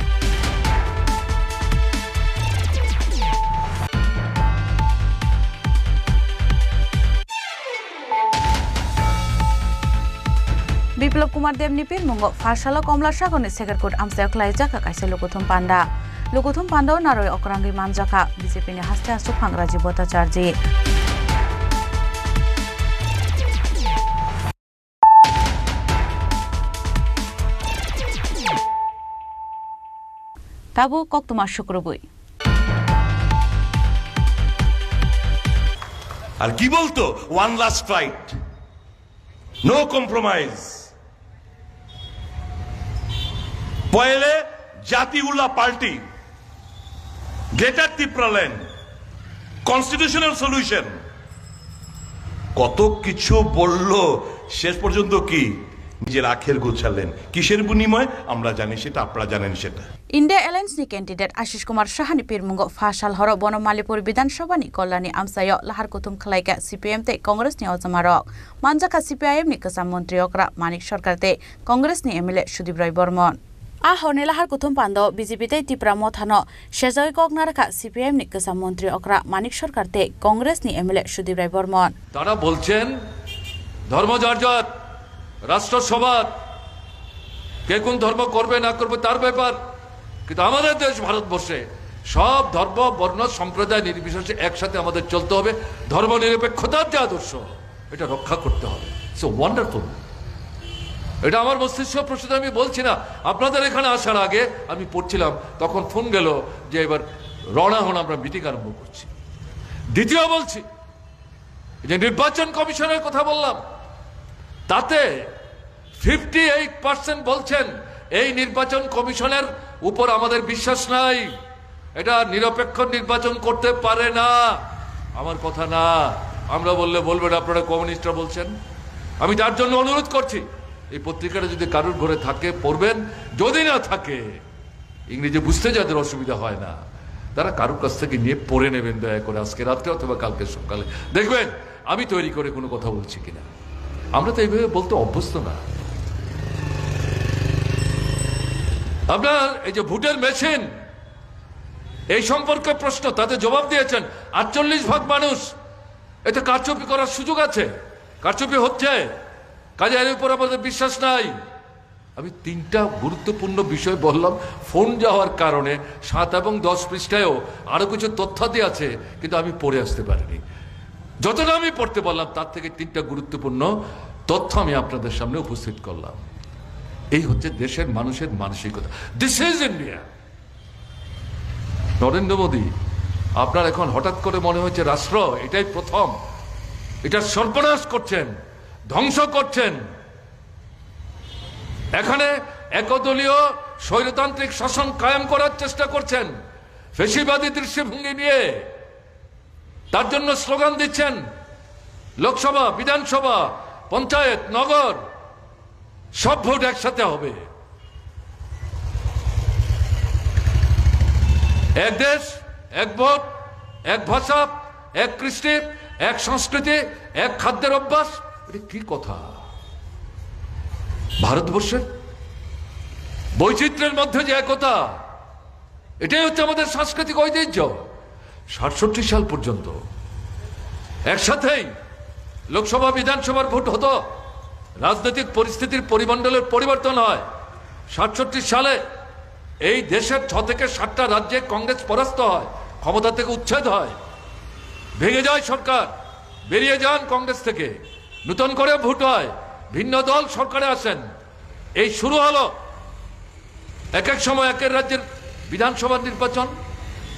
Biplab Kumar Debni pirmungo phasalo Komla Sagarni Sekerkut amchaio khlaijak kaisa lukuthum panda. Lukuthum pandao narwi okrangwi manjakha B J P ni haste aswk phang Rajiv Bhattacharjee. Tabuk koktwma sukrubwi. আর কি বলতো, one last fight, no compromise. পয়লে জাতি উল্লাহ party, greater Tipraland, constitutional solution, কত কিছু বলল, শেষ পর্যন্ত কি নিজের আখের গোছালেন। কিসের বিনিময়ে আমরা জানি সেটা, আপনারা জানেন সেটা। India Alliance ni candidate Ashish Kumar Saha ni pirmungo pha sal horo bono Malipur Bidhan Sabha ni Kollani amchaio lahar kuthum khlaikha C P M tei Congress ni ojamarok. Manjakha C P I M ni kwcham montri okra Manik Sarkar tei Congress ni M L A Sudip Roy Bormon. A horni lahar kuthum pando B J P tei Tipra Motha no sejagwi kok narwkha C P I M ni kwcham montri okra Manik Sarkar tei Congress ni M L A Sudip Roy Bormon. তারা বলছেন ধর্ম যার যার, রাষ্ট্র সবার, কে কোন ধর্ম করবে না করবে তার ব্যাপার, কিন্তু আমাদের দেশ ভারতবর্ষে সব ধর্ম, বর্ণ, সম্প্রদায় নির্বিশেষে একসাথে আমাদের চলতে হবে, ধর্মনিরপেক্ষতার যে আদর্শ, এটা রক্ষা করতে হবে। So wonderful. এটা আমার মস্তিষ্ক প্রসূত আমি বলছি না, আপনাদের এখানে আসার আগে আমি পড়ছিলাম, তখন ফোন গেল যে এবার রওনা হন, আমরা মিটিং আরম্ভ করছি। দ্বিতীয় বলছি, এই যে নির্বাচন কমিশনের কথা বললাম, তাতে ফিফটি এইট পার্সেন্ট বলছেন এই নির্বাচন কমিশনের উপর আমাদের বিশ্বাস নাই, এটা নিরপেক্ষ নির্বাচন করতে পারে না। আমার কথা না, আমরা বললে বলবেন আপনারা কমিউনিস্টরা বলছেন। আমি তার জন্য অনুরোধ করছি, এই পত্রিকাটা যদি কারুর ঘরে থাকে পড়বেন, যদি না থাকে, ইংরেজি বুঝতে যাদের অসুবিধা হয় না, তারা কারুর কাছ থেকে নিয়ে পড়ে নেবেন দয়া করে আজকে রাত্রে অথবা কালকে সকালে। দেখবেন আমি তৈরি করে কোনো কথা বলছি কিনা। আমরা তো এইভাবে বলতে অভ্যস্ত না। আপনার এই যে ভোটের মেশিন, এই সম্পর্কে প্রশ্ন, তাতে জবাব দিয়েছেন আটচল্লিশ ভাগ মানুষ। এতে কারচুপি করার সুযোগ আছে, কারচুপি হচ্ছে, কাজে এর উপর আমাদের বিশ্বাস নাই। আমি তিনটা গুরুত্বপূর্ণ বিষয় বললাম, ফোন যাওয়ার কারণে সাত এবং দশ পৃষ্ঠায়ও আরো কিছু তথ্যাদি আছে, কিন্তু আমি পড়ে আসতে পারিনি। যতটা আমি পড়তে পারলাম, তার থেকে তিনটা গুরুত্বপূর্ণ তথ্য আমি আপনাদের সামনে উপস্থিত করলাম। এই হচ্ছে দেশের মানুষের মানসিকতা। This is India. নরেন্দ্র মোদী, আপনার এখন হঠাৎ করে মনে হয়েছে রাষ্ট্র এটাই প্রথম, এটা সর্বনাশ করছেন, ধ্বংস করছেন। এখানে একদলীয় স্বৈরতান্ত্রিক শাসন কায়েম করার চেষ্টা করছেন, ফ্যাসিবাদী দৃষ্টিভঙ্গি নিয়ে। তার জন্য স্লোগান দিচ্ছেন, লোকসভা, বিধানসভা, পঞ্চায়েত, নগর, সব ভোট একসাথে হবে। এক দেশ, এক ভোট, এক ভাষা, এক কৃষ্টি, এক সংস্কৃতি, এক খাদ্যের অভ্যাস। এটা কি কথা? ভারতবর্ষের বৈচিত্র্যের মধ্যে যে একতা, এটাই হচ্ছে আমাদের সাংস্কৃতিক ঐতিহ্য। সাতষট্টি সাল পর্যন্ত একসাথেই লোকসভা, বিধানসভার ভোট হতো। রাজনৈতিক পরিস্থিতির পরিমণ্ডলের পরিবর্তন হয়। সাতষট্টি সালে এই দেশের ছ থেকে সাতটা রাজ্যে কংগ্রেস পরাস্ত হয়, ক্ষমতা থেকে উচ্ছেদ হয়, ভেঙে যায় সরকার, বেরিয়ে যান কংগ্রেস থেকে, নতুন করে ভোট হয়, ভিন্ন দল সরকারে আসেন। এই শুরু হলো এক এক সময় এক এক রাজ্যের বিধানসভার নির্বাচন,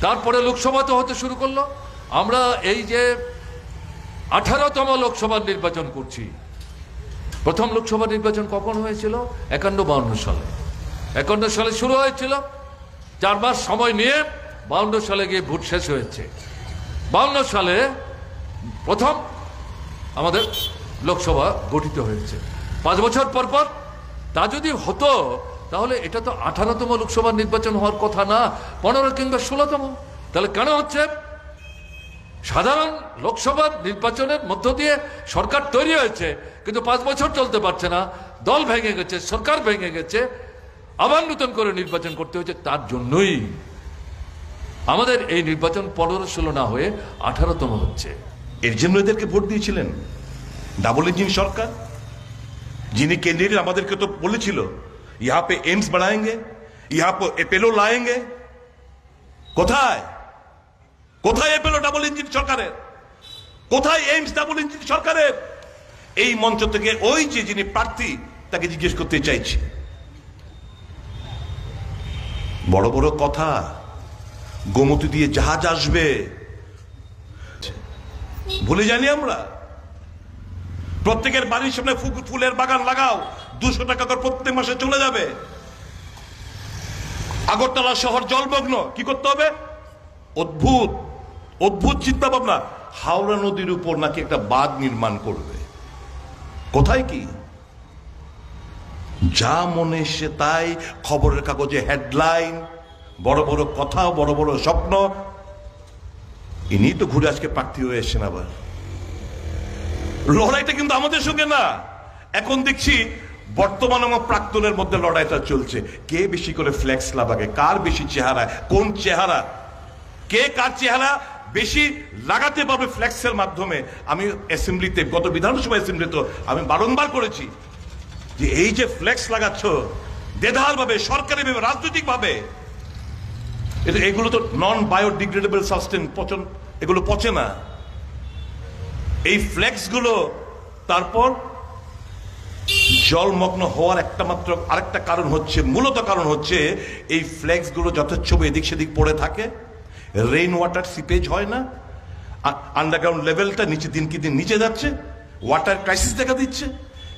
তারপরে লোকসভাতে হতে শুরু করলো। আমরা এই যে আঠারোতম লোকসভার নির্বাচন করছি, প্রথম লোকসভা নির্বাচন কখন হয়েছিল? একান্ন বাউন্ন সালে। একান্ন সালে শুরু হয়েছিল, চার মাস সময় নিয়ে বাউন্ন সালে গিয়ে ভোট শেষ হয়েছে। বাউন্ন সালে প্রথম আমাদের লোকসভা গঠিত হয়েছে। পাঁচ বছর পর পর তা যদি হতো, তাহলে এটা তো আঠারোতম লোকসভার নির্বাচন হওয়ার কথা না, পনেরো কিংবা ষোলোতম। তাহলে কেন হচ্ছে? সাধারণ লোকসভার নির্বাচনের মধ্য দিয়ে সরকার তৈরি হয়েছে, কিন্তু পাঁচ বছর চলতে পারছে না, দল ভেঙে গেছে, সরকার ভেঙে গেছে, আবার নতুন করে নির্বাচন করতে হয়েছে। তার জন্যই আমাদের এই নির্বাচন পনেরো ষোলো না হয়ে আঠারোতম হচ্ছে। এর জন্য এদেরকে ভোট দিয়েছিলেন ডাবল ইঞ্জিন সরকার, যিনি ক্যান্ডিডেট আমাদেরকে তো বলেছিল, "ইহাঁ পে এইমস বানায়েঙ্গে, ইহাঁ পে অ্যাপোলো লায়েঙ্গে।" কোথায়, কোথায় অ্যাপোলো ডাবল ইঞ্জিন সরকারের? কোথায় এইমস ডাবল ইঞ্জিন সরকারের? এই মঞ্চ থেকে ওই যে যিনি প্রার্থী, তাকে জিজ্ঞেস করতে চাইছি। বড় বড় কথা, গোমতী দিয়ে জাহাজ আসবে, ভুলে যাইনি আমরা। প্রত্যেকের বাড়ির সামনে ফু-, ফুলের বাগান লাগাও, দুশো টাকা করে প্রত্যেক মাসে চলে যাবে। আগরতলা শহর জলমগ্ন, কি করতে হবে? অদ্ভুত, অদ্ভুত চিন্তা ভাবনা। হাওড়া নদীর উপর নাকি একটা বাঁধ নির্মাণ করবে। কোথায় কি? যা মনে সে তাই, খবরের কাগজে হেডলাইন, বড় বড় কথা, বড় বড় স্বপ্ন। ইনি তো ঘুরে আজকে প্রার্থী হয়ে এসেছেন আবার। লড়াইটা কিন্তু আমাদের সঙ্গে না। এখন দেখছি বর্তমান এবং প্রাক্তনের মধ্যে লড়াইটা চলছে, কে বেশি করে ফ্লেক্স লাগাবে, কার বেশি চেহারা, কোন চেহারা, কে কার চেহারা বেশি লাগাতে পারবে ফ্লেক্সের মাধ্যমে। আমি অ্যাসেম্বলিতে, গত বিধানসভা অ্যাসেম্বলিতে আমি বারংবার করেছি যে এই যে ফ্লেক্স লাগাচ্ছ বেধারভাবে, সরকারিভাবে, রাজনৈতিকভাবে, এটা, এগুলো তো নন বায়োডিগ্রেডেবল সাবস্টেন্স, পচন, এগুলো পচে না। এই ফ্লেক্সগুলো তারপর জলমগ্ন হওয়ার একটা মাত্র আরেকটা কারণ হচ্ছে, মূলত কারণ হচ্ছে এই ফ্লেক্সগুলো যথেচ্ছভাবে এদিক সেদিক পড়ে থাকে, রেইন ওয়াটার সিপেজ হয় না, আন্ডারগ্রাউন্ড লেভেলটা নিচে, দিন কি দিন নিচে যাচ্ছে, ওয়াটার ক্রাইসিস দেখা দিচ্ছে।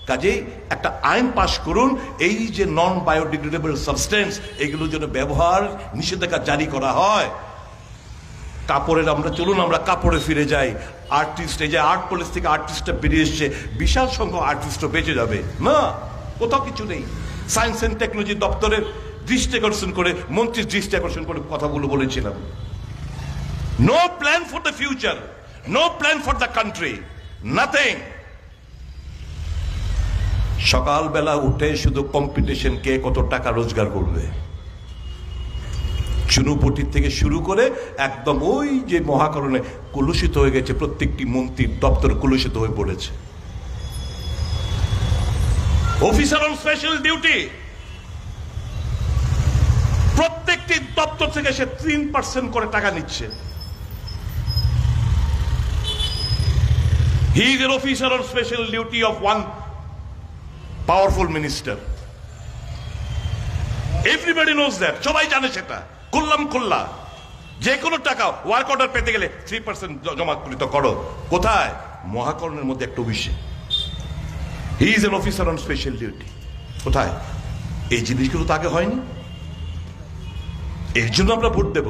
কাজেই একটা আইন পাশ করুন, এই যে নন বায়োডিগ্রেডেবল সাবস্টেন্স, এগুলো যেন ব্যবহার নিষেধাজ্ঞা জারি করা হয়। কাপড়ের আমরা, চলুন আমরা কাপড়ে ফিরে যাই। আর্টিস্ট, এই যে আর্ট কলেজ থেকে আর্টিস্টটা বেরিয়ে এসছে, বিশাল সংখ্যক আর্টিস্টও বেঁচে যাবে না, কোথাও কিছু নেই। সায়েন্স অ্যান্ড টেকনোলজি দপ্তরের দৃষ্টি আকর্ষণ করে, মন্ত্রীর দৃষ্টি আকর্ষণ করে কথাগুলো বলেছিলাম। No plan for the future, no plan for the country, nothing. সকালবেলা উঠে শুধু কম্পিটিশন, কে কত টাকা রোজগার করবে। চুনুপুটি থেকে শুরু করে একদম ওই যে মহাকরণে কলুষিত হয়ে গেছে, প্রত্যেকটি মন্ত্রীর দপ্তর কলুষিত হয়ে পড়েছে। অফিসার অন স্পেশাল ডিউটি, দপ্তর থেকে সে তিন পার্সেন্ট করে টাকা নিচ্ছে। He is an officer on special duty of one powerful minister. Everybody knows that. সবাই জানে সেটা। খুল্লাম খুল্লা। যে কোনো টাকা ওয়ার্ক অর্ডার পেতে গেলে থ্রি পার্সেন্ট জমা করিত করো। কোথায়? মহাকরণের মধ্যে একটা অফিসে। He is an officer on special duty. কোথায়? এই জিনিসগুলো তো আগে হয়নি। এর জন্য আমরা ভোট দেব।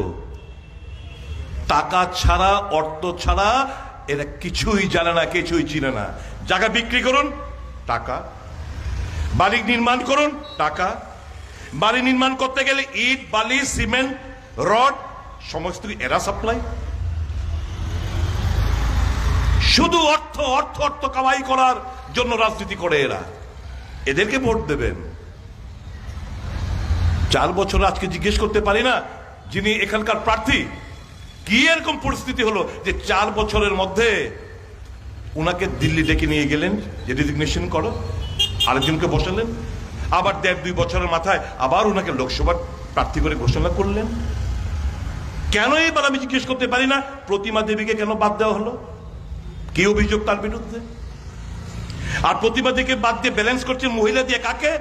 টাকা ছাড়া, অর্থ ছাড়া এরা কিছুই জানে না, কিছুই চিনে না। জায়গা বিক্রি করুন, টাকা। বাড়ি নির্মাণ করুন, টাকা। বাড়ি নির্মাণ করতে গেলে ইট, বালি, সিমেন্ট, রড, সমস্ত কিছু এরা সাপ্লাই। শুধু অর্থ, অর্থ, অর্থ কামাই করার জন্য রাজনীতি করে এরা। এদেরকে ভোট দেবেন। চার বছর আজকে জিজ্ঞেস করতে পারি না, যিনি এখানকার প্রার্থী, কি এরকম পরিস্থিতি হলো যে চার বছরের মধ্যে ওনাকে দিল্লি ডেকে নিয়ে গেলেন যে রেজিগনেশন করো, আরেকজনকে বসালেন, আবার দেড় দুই বছরের মাথায় আবার ওনাকে লোকসভার প্রার্থী করে ঘোষণা করলেন। কেন এবার আমি জিজ্ঞেস করতে পারি না প্রতিমা দেবীকে কেন বাদ দেওয়া হলো, কি অভিযোগ তার বিরুদ্ধে? আর প্রতিমা দেবীকে বাদ দিয়ে ব্যালেন্স করছেন মহিলা দিয়ে কাকে?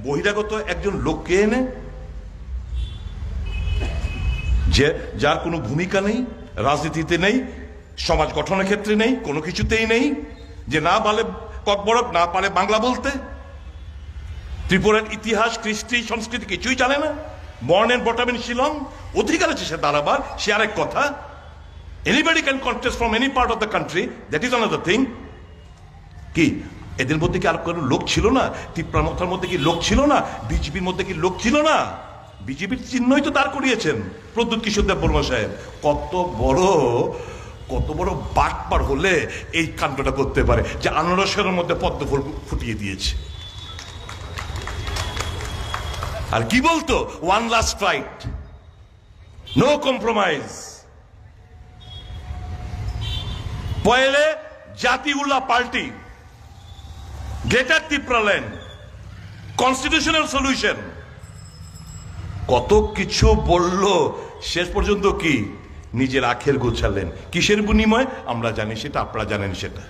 বহিরাগত একজন লোককে এনে, যে, যার কোনো ভূমিকা নেই, রাজনীতিতে নেই, সমাজ গঠনের ক্ষেত্রে নেই, কোনো কিছুতেই নেই, যে না পারে ককবরক, না পারে বাংলা বলতে, ত্রিপুরার ইতিহাস, কৃষ্টি, সংস্কৃতি কিছুই জানে না, born and brought up in Shillong, অধিকার আছে সে দাঁড়াবার, সে আরেক কথা। Anybody can contest from any part of the country, that is another thing. কি এদের মধ্যে কি আর কোনো লোক ছিল না? তিপ্রা মথার মধ্যে কি লোক ছিল না? বিজেপির মধ্যে কি লোক ছিল না? বিজেপির চিহ্নই তো দাঁড় করিয়েছেন প্রদ্যুৎ কিশোর দেববর্মা সাহেব। কত বড়, কত বড় বাটপার হলে এই কাণ্ডটা করতে পারে, যে আনারসের মধ্যে পদ্ম ফুল ফুটিয়ে দিয়েছে। আর কি বলতো, one last fight, no compromise. পয়লে জাতি উল্লা party, greater Tipraland, constitutional solution, কত কিছু বলল, শেষ পর্যন্ত কি নিজের আখের গোছালেন। কিসের বিনিময়ে আমরা জানি সেটা, আপনারা জানেন সেটা।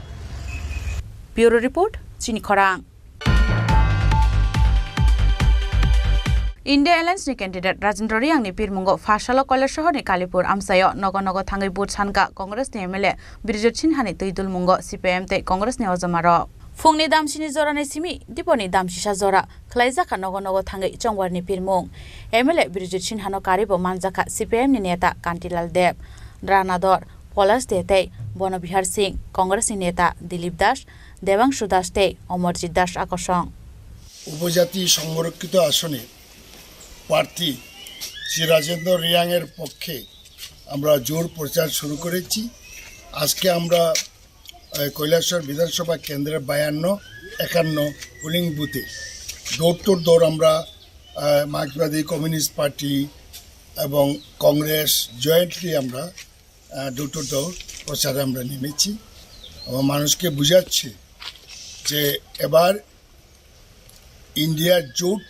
Bureau Report, Chini Khorang. India Alliance ni candidate Rajendra Reang ni pirmungo pha salo Kailasahar ni Kalipur amchaio nogo nogo thangwi vote sankha Congress ni M L A Birjit Sinha ni twi dulmungo C P I M tei Congress ni ojama rok. Phungni damsini jora ni simi diponi damsisa jora khwlaijakha nogo nogo thangwi chongbar ni pirmung. M L A Birjit Sinha no karibo manjakha C P I M ni neta Kantilal Deb, Ranador, Polash De tei Bono Bihar Singh, Congress ni neta Dilip Das, Debangshu Das tei Amarjit Das akosong. উপজাতি সংরক্ষিত আসনে প্রার্থী শ্রী রাজেন্দ্র রিয়াংয়ের পক্ষে আমরা জোর প্রচার শুরু করেছি। আজকে আমরা আহ, কৈলাসহর বিধানসভা কেন্দ্রের বায়ান্ন, একান্ন পোলিং বুথে ডোর টু ডোর আমরা আহ, মার্ক্সবাদী কমিউনিস্ট পার্টি এবং কংগ্রেস জয়েন্টলি আমরা ডোর টু ডোর প্রচারে আমরা নেমেছি এবং মানুষকে বুঝাচ্ছি যে এবার ইন্ডিয়ার জোট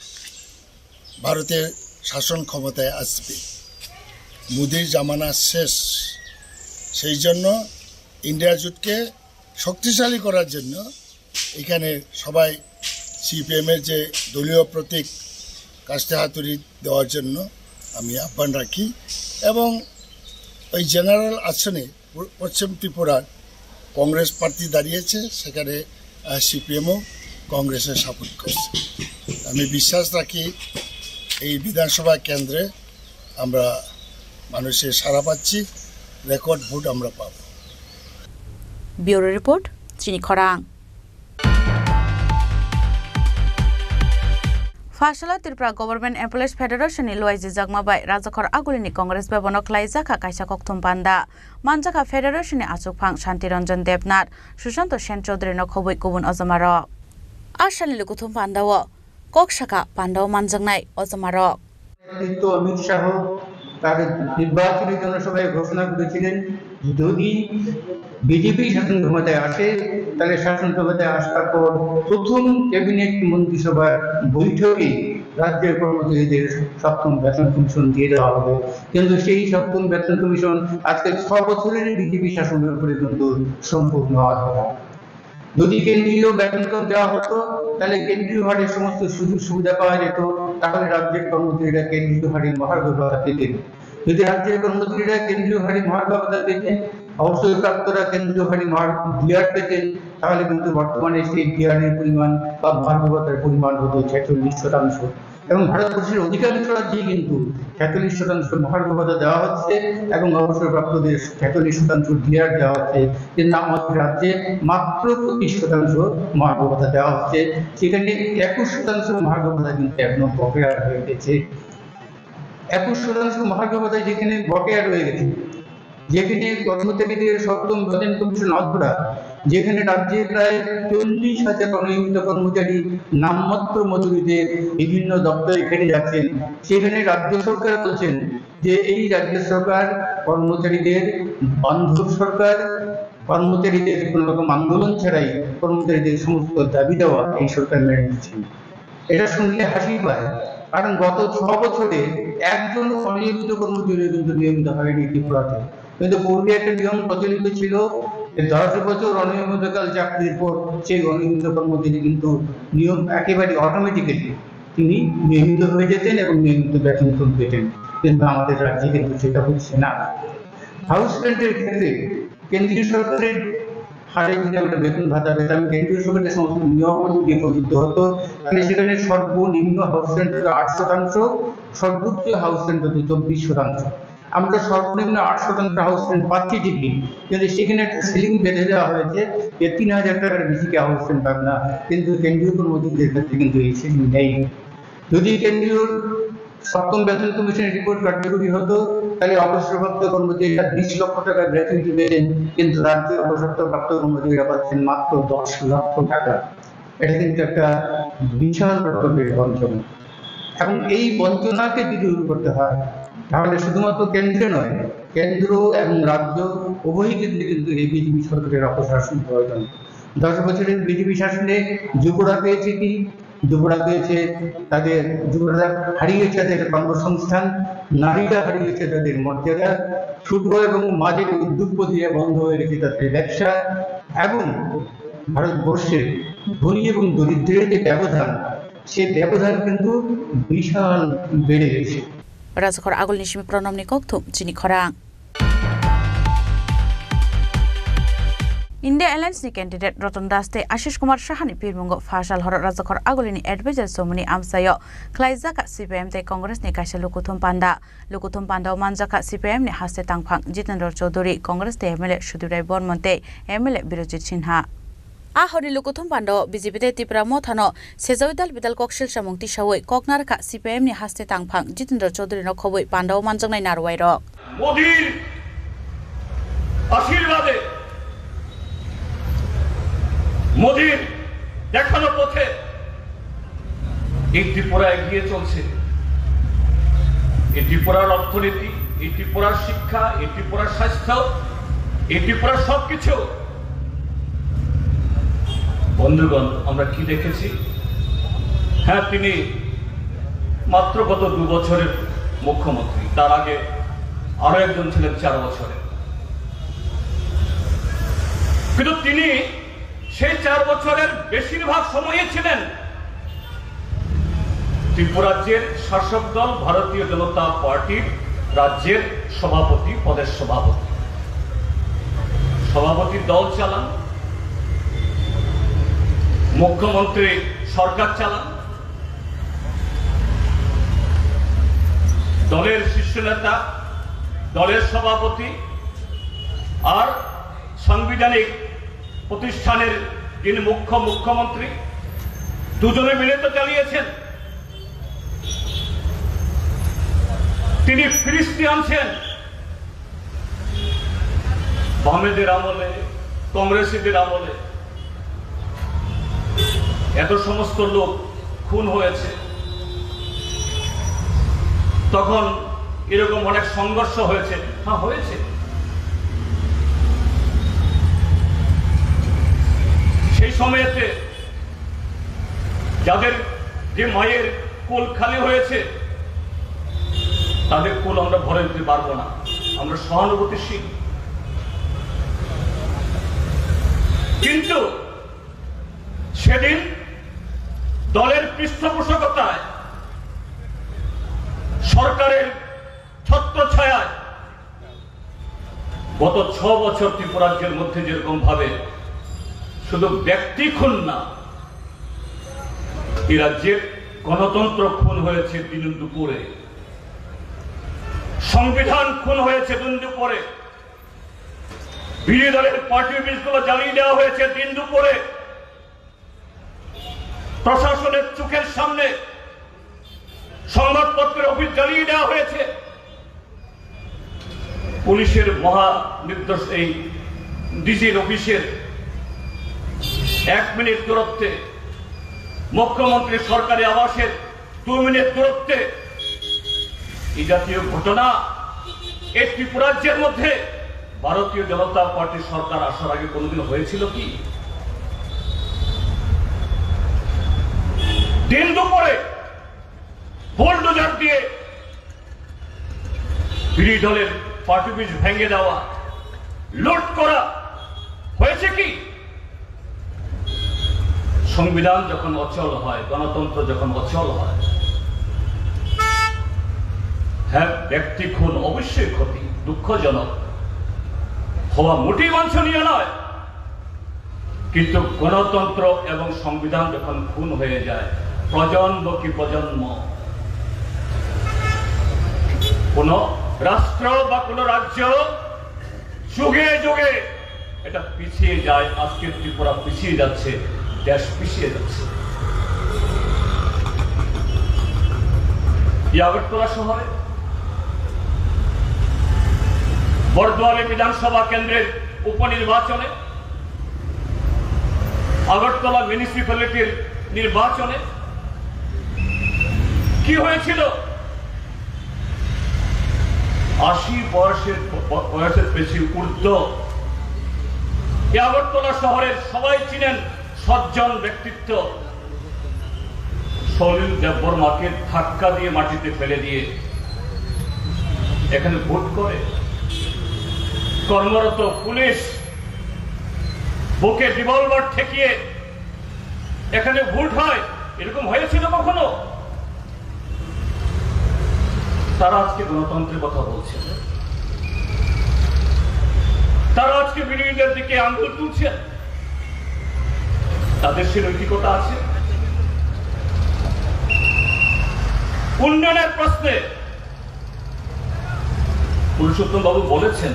ভারতের শাসন ক্ষমতায় আসবে, মোদির জামানা শেষ। সেই জন্য ইন্ডিয়া জোটকে শক্তিশালী করার জন্য এখানে সবাই সিপিএমের যে দলীয় প্রতীক কাস্তে হাতুড়ি দেওয়ার জন্য আমি আহ্বান রাখি এবং ওই জেনারেল আসনে পশ্চিম ত্রিপুরার কংগ্রেস প্রার্থী দাঁড়িয়েছে, সেখানে সিপিএমও কংগ্রেসের সাপোর্ট করছে। আমি বিশ্বাস রাখি এই বিধানসভা কেন্দ্রে আমরা মানুষের সাড়া পাচ্ছি, রেকর্ড ভোট আমরা পাব। Bureau Report, Chini Khorang. Phasala Tripura Government Employees Federation ni luai jijakma bai Rajakhor Agulini Congress Bhavan o khlaijakha kaisa kokthum panda. Manjakha Federation ni achukphang Shanti Ranjan Debnath, Sushanta Sen Chaudhary no khobwi kubun ojamarok. Asani lukuthum panda o kok saka panda o manjaknai ojamarok. নেতৃত্ব অমিত শাহ তার নির্বাচনী জনসভায় ঘোষণা করেছিলেন, যদি বিজেপি শাসন ক্ষমতায় আসে, তাহলে শাসন ক্ষমতায় আসার পর প্রথম ক্যাবিনেট মন্ত্রিসভার বৈঠকে রাজ্যের কর্মচারীদের সপ্তম বেতন কমিশন দিয়ে দেওয়া হবে। কিন্তু সেই সপ্তম বেতন কমিশন আজকে ছ বছরের বিজেপি শাসনের পরে কিন্তু সম্পূর্ণ অধরা। যদি কেন্দ্রীয় বেতন দেওয়া হতো, তাহলে কেন্দ্রীয় হারে সমস্ত সুযোগ সুবিধা পাওয়া যেত, তাহলে রাজ্যের কর্মচারীরা কেন্দ্রীয় হারে মহার্ঘ ভাতা পেতেন। যদি রাজ্যের কর্মচারীরা কেন্দ্রীয় হারে মহার্ঘ ভাতা পেতেন, অবসরপ্রাপ্তরা কেন্দ্রীয় হারে মহার্ঘ ডিআর পেতেন, তাহলে কিন্তু বর্তমানে সেই ডিআর এর পরিমাণ বা মহার্ঘ ভাতার পরিমাণ হতো ছেচল্লিশ শতাংশ। এবং ভারতবর্ষের অধিকাংশ রাজ্যেই কিন্তু ছেচল্লিশ শতাংশ মহার্ঘ ভাতা দেওয়া হচ্ছে এবং অবসরপ্রাপ্তদের ছেচল্লিশ শতাংশ ডিআর দেওয়া হচ্ছে, কিন্তু আমাদের রাজ্যে মাত্র পঁচিশ শতাংশ মহার্ঘ ভাতা দেওয়া হচ্ছে। সেখানে একুশ শতাংশ মহার্ঘ ভাতা কিন্তু এখনো বকেয়া রয়ে গেছে। একুশ শতাংশ মহার্ঘ ভাতা যেখানে বকেয়া রয়ে গেছে, যেখানে কর্মচারীদের সপ্তম বেতন কমিশন অধরা, যেখানে রাজ্যে প্রায় চল্লিশ হাজার অনিয়মিত কর্মচারী নামমাত্র মজুরিতে বিভিন্ন দপ্তরে খেটে যাচ্ছেন, সেখানে রাজ্য সরকার বলছেন যে এই রাজ্য সরকার কর্মচারীদের বান্ধব সরকার, কর্মচারীদের কোনো রকম আন্দোলন ছাড়াই কর্মচারীদের সমস্ত দাবি দাওয়া এই সরকার মেনে নিচ্ছেন। এটা শুনলে হাসি পায়, কারণ গত ছ বছরে একজন অনিয়মিত কর্মচারী কিন্তু নিয়মিত হয়নি ত্রিপুরাতে। কিন্তু পূর্বে একটা নিয়ম প্রচলিত ছিল যে দশ বছর অনিয়মিতকাল চাকরির পর সেই অনিয়মিত কর্মচারী কিন্তু নিয়ম একেবারে অটোমেটিক্যালি তিনি নিয়মিত হয়ে যেতেন এবং নিয়মিত বেতন পেতেন। কিন্তু আমাদের রাজ্যে কিন্তু সেটা হচ্ছে না। হাউস রেন্টের ক্ষেত্রে কেন্দ্রীয় সরকারের হারে যদি আমরা বেতন ভাতা পেতাম, কেন্দ্রীয় সরকারের সমস্ত নিয়ম অনুযায়ী প্রযোজ্য হতো, তাহলে সেখানে সর্বনিম্ন হাউস রেন্ট হতো আট শতাংশ, সর্বোচ্চ হাউস রেন্ট হতো চব্বিশ শতাংশ। আমরা সর্বনিম্ন আট শতাংশ হাউস রেন্ট পাচ্ছি ঠিকই, কিন্তু সেখানে একটা সিলিং বেঁধে দেওয়া হয়েছে যে তিন হাজার টাকার বেশি কেউ হাউস রেন্ট পাবে না, কিন্তু কেন্দ্রীয় কর্মচারীদের ক্ষেত্রে কিন্তু এই সিলিং নেই। যদি কেন্দ্রীয় সপ্তম বেতন কমিশনের রিপোর্ট কার্যকরী হতো, তাহলে অবসরপ্রাপ্ত কর্মচারীরা বিশ লক্ষ টাকা গ্র্যাচুইটি পেতেন, কিন্তু রাজ্যের অবসরপ্রাপ্ত কর্মচারীরা পাচ্ছেন মাত্র দশ লক্ষ টাকা। এটা কিন্তু একটা বিশাল রকমের বঞ্চনা। এবং এই বঞ্চনাকে যদি দূর করতে হয়, তাহলে শুধুমাত্র কেন্দ্রে নয়, কেন্দ্র এবং রাজ্য উভয় ক্ষেত্রে কিন্তু এই বিজেপি সরকারের অপশাসন প্রয়োজন। দশ বছরের বিজেপি শাসনে যুবরা পেয়েছে কি? যুবরা পেয়েছে তাদের, যুবরা হারিয়েছে তাদের কর্মসংস্থান, নারীরা হারিয়েছে তাদের মর্যাদা, ক্ষুদ্র এবং মাঝারি উদ্যোগপতিরা বন্ধ হয়ে গেছে তাদের ব্যবসা, এবং ভারতবর্ষের ধনী এবং দরিদ্রের যে ব্যবধান, সেই ব্যবধান কিন্তু বিশাল বেড়ে গেছে। Rajakhor Agulni simi Pranamni kokthum chini khorang. India Alliance ni candidate Ratan Das tei Ashish Kumar Saha ni pirmungo pha sal horo Rajakhor Agulini advisor chomoni amchaio khlaijak C P I M tei Congress ni kaisa lukuthum panda. Lukuthum panda o manjak kha C P I M ni haste tangphang Jitendra Chaudhary, Congress tei M L A Sudip Rai Barman tei M L A Birojit Sinha. A horni lukuthum panda o B J P tei Tipra Motha no sejaui dal bidal kok sil samung tisaui kok narwkha C P I M ni haste tangphang Jitendra Chaudhary no khobwi panda o manjaknai narwai rok. মোদির আশীর্বাদে, মোদির দেখানো পথে এই ত্রিপুরা এগিয়ে চলছে। এই ত্রিপুরার অর্থনীতি, এই ত্রিপুরার শিক্ষা, এই ত্রিপুরার স্বাস্থ্য, এই ত্রিপুরার সবকিছু। বন্ধুগণ, আমরা কি দেখেছি? হ্যাঁ, তিনি মাত্র গত দু বছরের মুখ্যমন্ত্রী, তার আগে আরো একজন ছিলেন চার বছরের। কিন্তু তিনি সেই চার বছরের বেশিরভাগ সময়ই ছিলেন ত্রিপুরাজ্যের শাসক দল ভারতীয় জনতা পার্টির রাজ্যের সভাপতি, প্রদেশ সভাপতি। সভাপতির দল চালান, মুখ্যমন্ত্রী সরকার চালান, দলের শীর্ষ নেতা, দলের সভাপতি, আর সাংবিধানিক প্রতিষ্ঠানের যিনি মুখ্য মুখ্যমন্ত্রী, দুজনে মিলে তো চালিয়েছেন। তিনি ফিরিস্তি আনছেন। বামেদের আমলে, কংগ্রেসীদের আমলে এত সমস্ত লোক খুন হয়েছে, তখন এরকম অনেক সংঘর্ষ হয়েছে। হ্যাঁ, হয়েছে। সেই সময়তে যাদের, যে মায়ের কোল খালি হয়েছে, তাদের কোল আমরা ভরে দিতে পারবো না। আমরা সহানুভূতিশীল। কিন্তু সেদিন দলের পৃষ্ঠপোষকতায়, সরকারের ছত্রছায়ায় গত ছ বছর ত্রিপুরাজ্যের মধ্যে যেরকম ভাবে শুধু ব্যক্তি খুন না, এই রাজ্যের গণতন্ত্র খুন হয়েছে দিন দুপুরে, সংবিধান খুন হয়েছে দিন দুপুরে, বিরোধী দলের পার্টি অফিসগুলো জ্বালিয়ে দেওয়া হয়েছে দিন দুপুরে, প্রশাসনের চোখের সামনে সংবাদপত্রের অফিস জ্বালিয়ে দেওয়া হয়েছে। পুলিশের মহা নির্দেশ, এই ডিজির অফিসের এক মিনিট দূরত্বে, মুখ্যমন্ত্রীর সরকারি আবাসের দু মিনিট দূরত্বে এই জাতীয় ঘটনা এই ত্রিপুরাজ্যের মধ্যে ভারতীয় জনতা পার্টির সরকার আসার আগে কোনোদিন হয়েছিল কি? দিন দুপুরে বুলডোজার দিয়ে বিরোধী দলের পার্টি অফিস ভেঙে দেওয়া, লুট করা হয়েছে কি? সংবিধান যখন অচল হয়, গণতন্ত্র যখন অচল হয়, হ্যাঁ, ব্যক্তি খুন অবশ্যই ক্ষতি, দুঃখজনক, হওয়া মোটেই বাঞ্ছনীয় নয়। কিন্তু গণতন্ত্র এবং সংবিধান যখন খুন হয়ে যায়, প্রজন্ম কি প্রজন্ম, কোনো রাষ্ট্র বা কোনো রাজ্য যুগে যুগে এটা পিছিয়ে যায়। আজকে ত্রিপুরা পিছিয়ে যাচ্ছে, দেশ পিছিয়ে যাচ্ছে। এই আগরতলা শহরে বর্দোয়ালি বিধানসভা কেন্দ্রের উপনির্বাচনে, আগরতলা মিউনিসিপ্যালিটির নির্বাচনে কি হয়েছিল? আশি বয়সের, ব-, বয়সের বেশি ঊর্ধ্ব, এই আগরতলা শহরের সবাই চিনেন সজ্জন ব্যক্তিত্ব সলিল দেববর্মাকে ধাক্কা দিয়ে মাটিতে ফেলে দিয়ে এখানে ভোট করে কর্মরত পুলিশ বুকে রিভলভার ঠেকিয়ে এখানে ভোট হয়, এরকম হয়েছিল কখনো? তারা আজকে গণতন্ত্রের কথা বলছেন, তারা আজকে বিরোধীদের দিকে আঙুল তুলছেন, তাদের সে নৈতিকতা আছে? উন্নয়নের প্রশ্নে পুরুষোত্তম বাবু বলেছেন,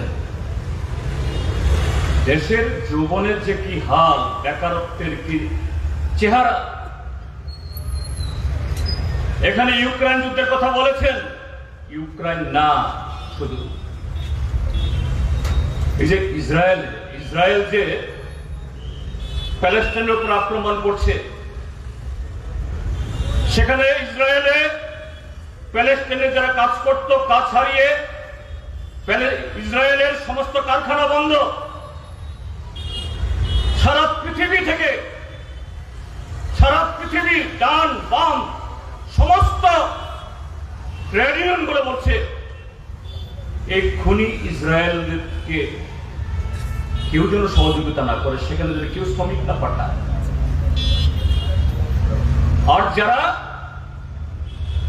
দেশের যৌবনের যে কি হাল, বেকারত্বের কি চেহারা। এখানে ইউক্রেন যুদ্ধের কথা বলেছেন, ইউক্রেন না শুধু, এই যে ইসরায়েল, ইসরায়েল যে প্যালেস্টাইনের উপর আক্রমণ করছে, সেখানে ইসরায়েলে প্যালেস্টাইনে যারা কাজ করত, কাজ হারিয়ে প্যালে-, ইসরায়েলের সমস্ত কারখানা বন্ধ। সারা পৃথিবী থেকে, সারা পৃথিবীর ডান বাম সমস্ত ট্রেড ইউনিয়নগুলো বলছে, এই খুনি ইসরায়েলকে কেউ যেন সহযোগিতা না করে, সেখানে যেন কেউ শ্রমিক না পাঠায়। আর যারা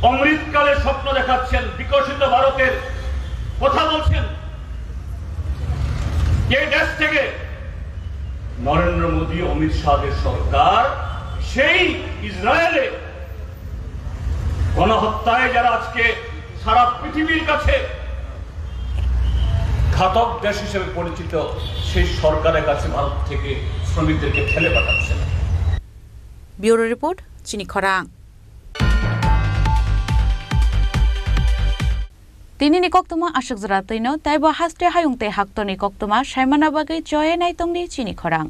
অমৃতকালে স্বপ্ন দেখাচ্ছেন, বিকশিত ভারতের কথা বলছেন, যে দেশ থেকে নরেন্দ্র মোদী, অমিত শাহের সরকার, সেই ইসরায়েলে গণহত্যায় যারা আজকে সারা পৃথিবীর কাছে ঘাতক দেশ হিসেবে পরিচিত, সেই সরকারের কাছে ভারত থেকে শ্রমিকদেরকে ঠেলে পাঠাচ্ছে। ব্যুরো রিপোর্ট, চিনি খরাং। Tini ni koktwma aswk jora twino, tei bo haste hayung tei haktorni koktwma saimana bagwi choye naitongdi chini khorang.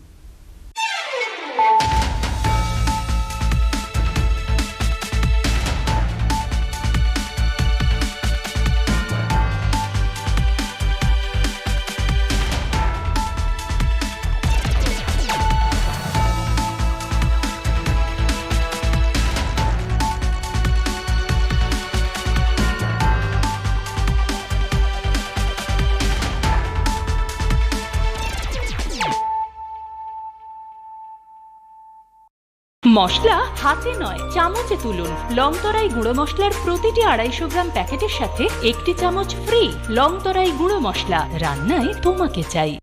মশলা হাতে নয়, চামচে তুলুন। লং তরাই গুঁড়ো মশলার প্রতিটি আড়াইশো গ্রাম প্যাকেটের সাথে একটি চামচ ফ্রি। লং তরাই গুঁড়ো মশলা, রান্নায় তোমাকে চাই।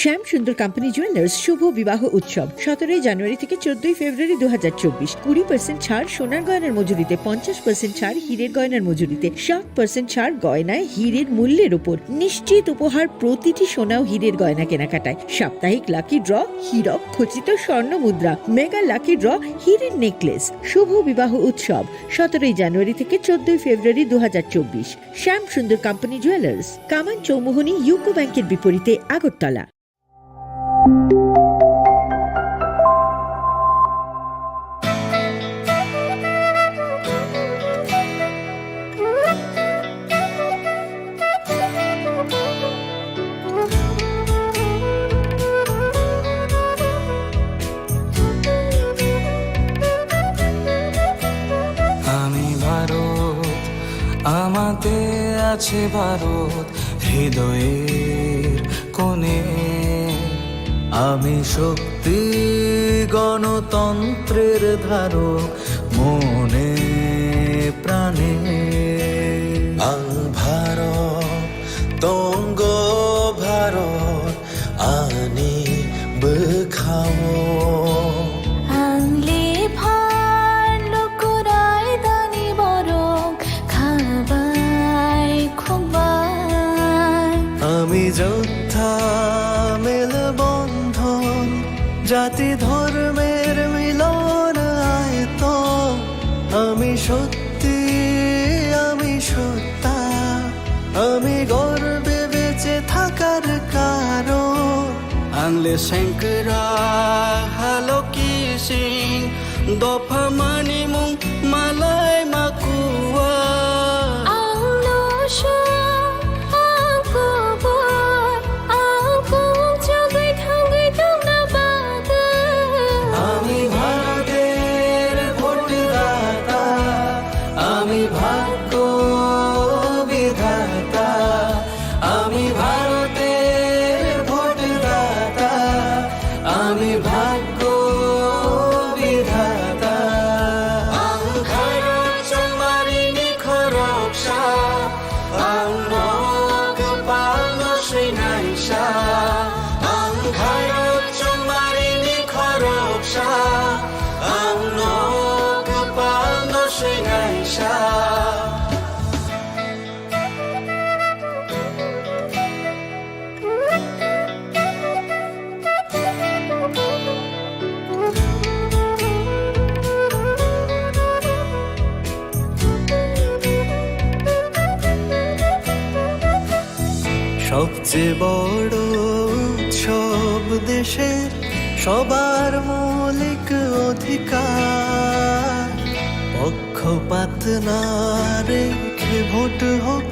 শ্যাম সুন্দর কোম্পানি জুয়েলার্স শুভ বিবাহ উৎসব, সতেরোই জানুয়ারি থেকে চোদ্দই ফেব্রুয়ারি দু হাজার চব্বিশ। কুড়ি পার্সেন্ট ছাড় সোনার গয়নার মজুরিতে, পঞ্চাশ পার্সেন্ট ছাড় হীরের গয়নার মজুরিতে, সাত পার্সেন্ট ছাড় গয়নায় হীরের মূল্যের উপর। নিশ্চিত উপহার প্রতিটি সোনা ও হীরের গয়না কেনাকাটায়। সাপ্তাহিক লাকি ড্র, হীরক খচিত স্বর্ণ মুদ্রা, মেগা লাকি ড্র, হীরের নেকলেস। শুভ বিবাহ উৎসব, সতেরোই জানুয়ারি থেকে চোদ্দই ফেব্রুয়ারি দু হাজার চব্বিশ। শ্যাম সুন্দর কোম্পানি জুয়েলার্স, কামান চৌমুহনী ইউকো ব্যাংকের বিপরীতে, আগরতলা। আমি ভারত, আমাতে আছে ভারত, হৃদয়ের কোণে। আমি শক্তি, গণতন্ত্রের ধারক, মনে প্রাণে। আং ভারত, তঙ্গ Bharat, ani bwkhao. Ang le phan lukurai dani borok khabai khukbai. আমি যোদ্ধা মেলবন্ধন, জাতি ধর্মের মিলন আয়তন। আমি সত্যি, আমি সত্তা, আমি গর্বে বেঁচে থাকার কারণ। Ang le sengkra haloki sing, dopha mani mung malai makua. Ang no sha, ang kubur, ang kung chagui thangui tongna bagwi. আমি ভারতের ভোটদাতা, আমি ভাগ্য বিধাতা, আমি ভারতের ভোটদাতা, আমি ভাগ্য বিধাতা। Ang kharok chongmarini khoroksa, ang nok palno swinaisa. Ang kharok chongmarini khoroksa, ang nok palno swinaisa. সবচেয়ে বড় উৎসব দেশের সবার মৌলিক অধিকার। পক্ষপাত না রেখে ভোট হোক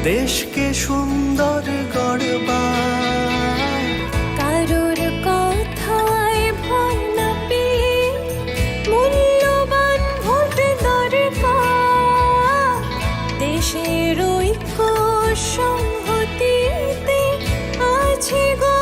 দেশকে সুন্দর গড়বার। কারোর কথায় ভয় না পেয়ে মূল্যবান ভোট দরকার। দেশের ঐক্য সংহতিতে আছে গো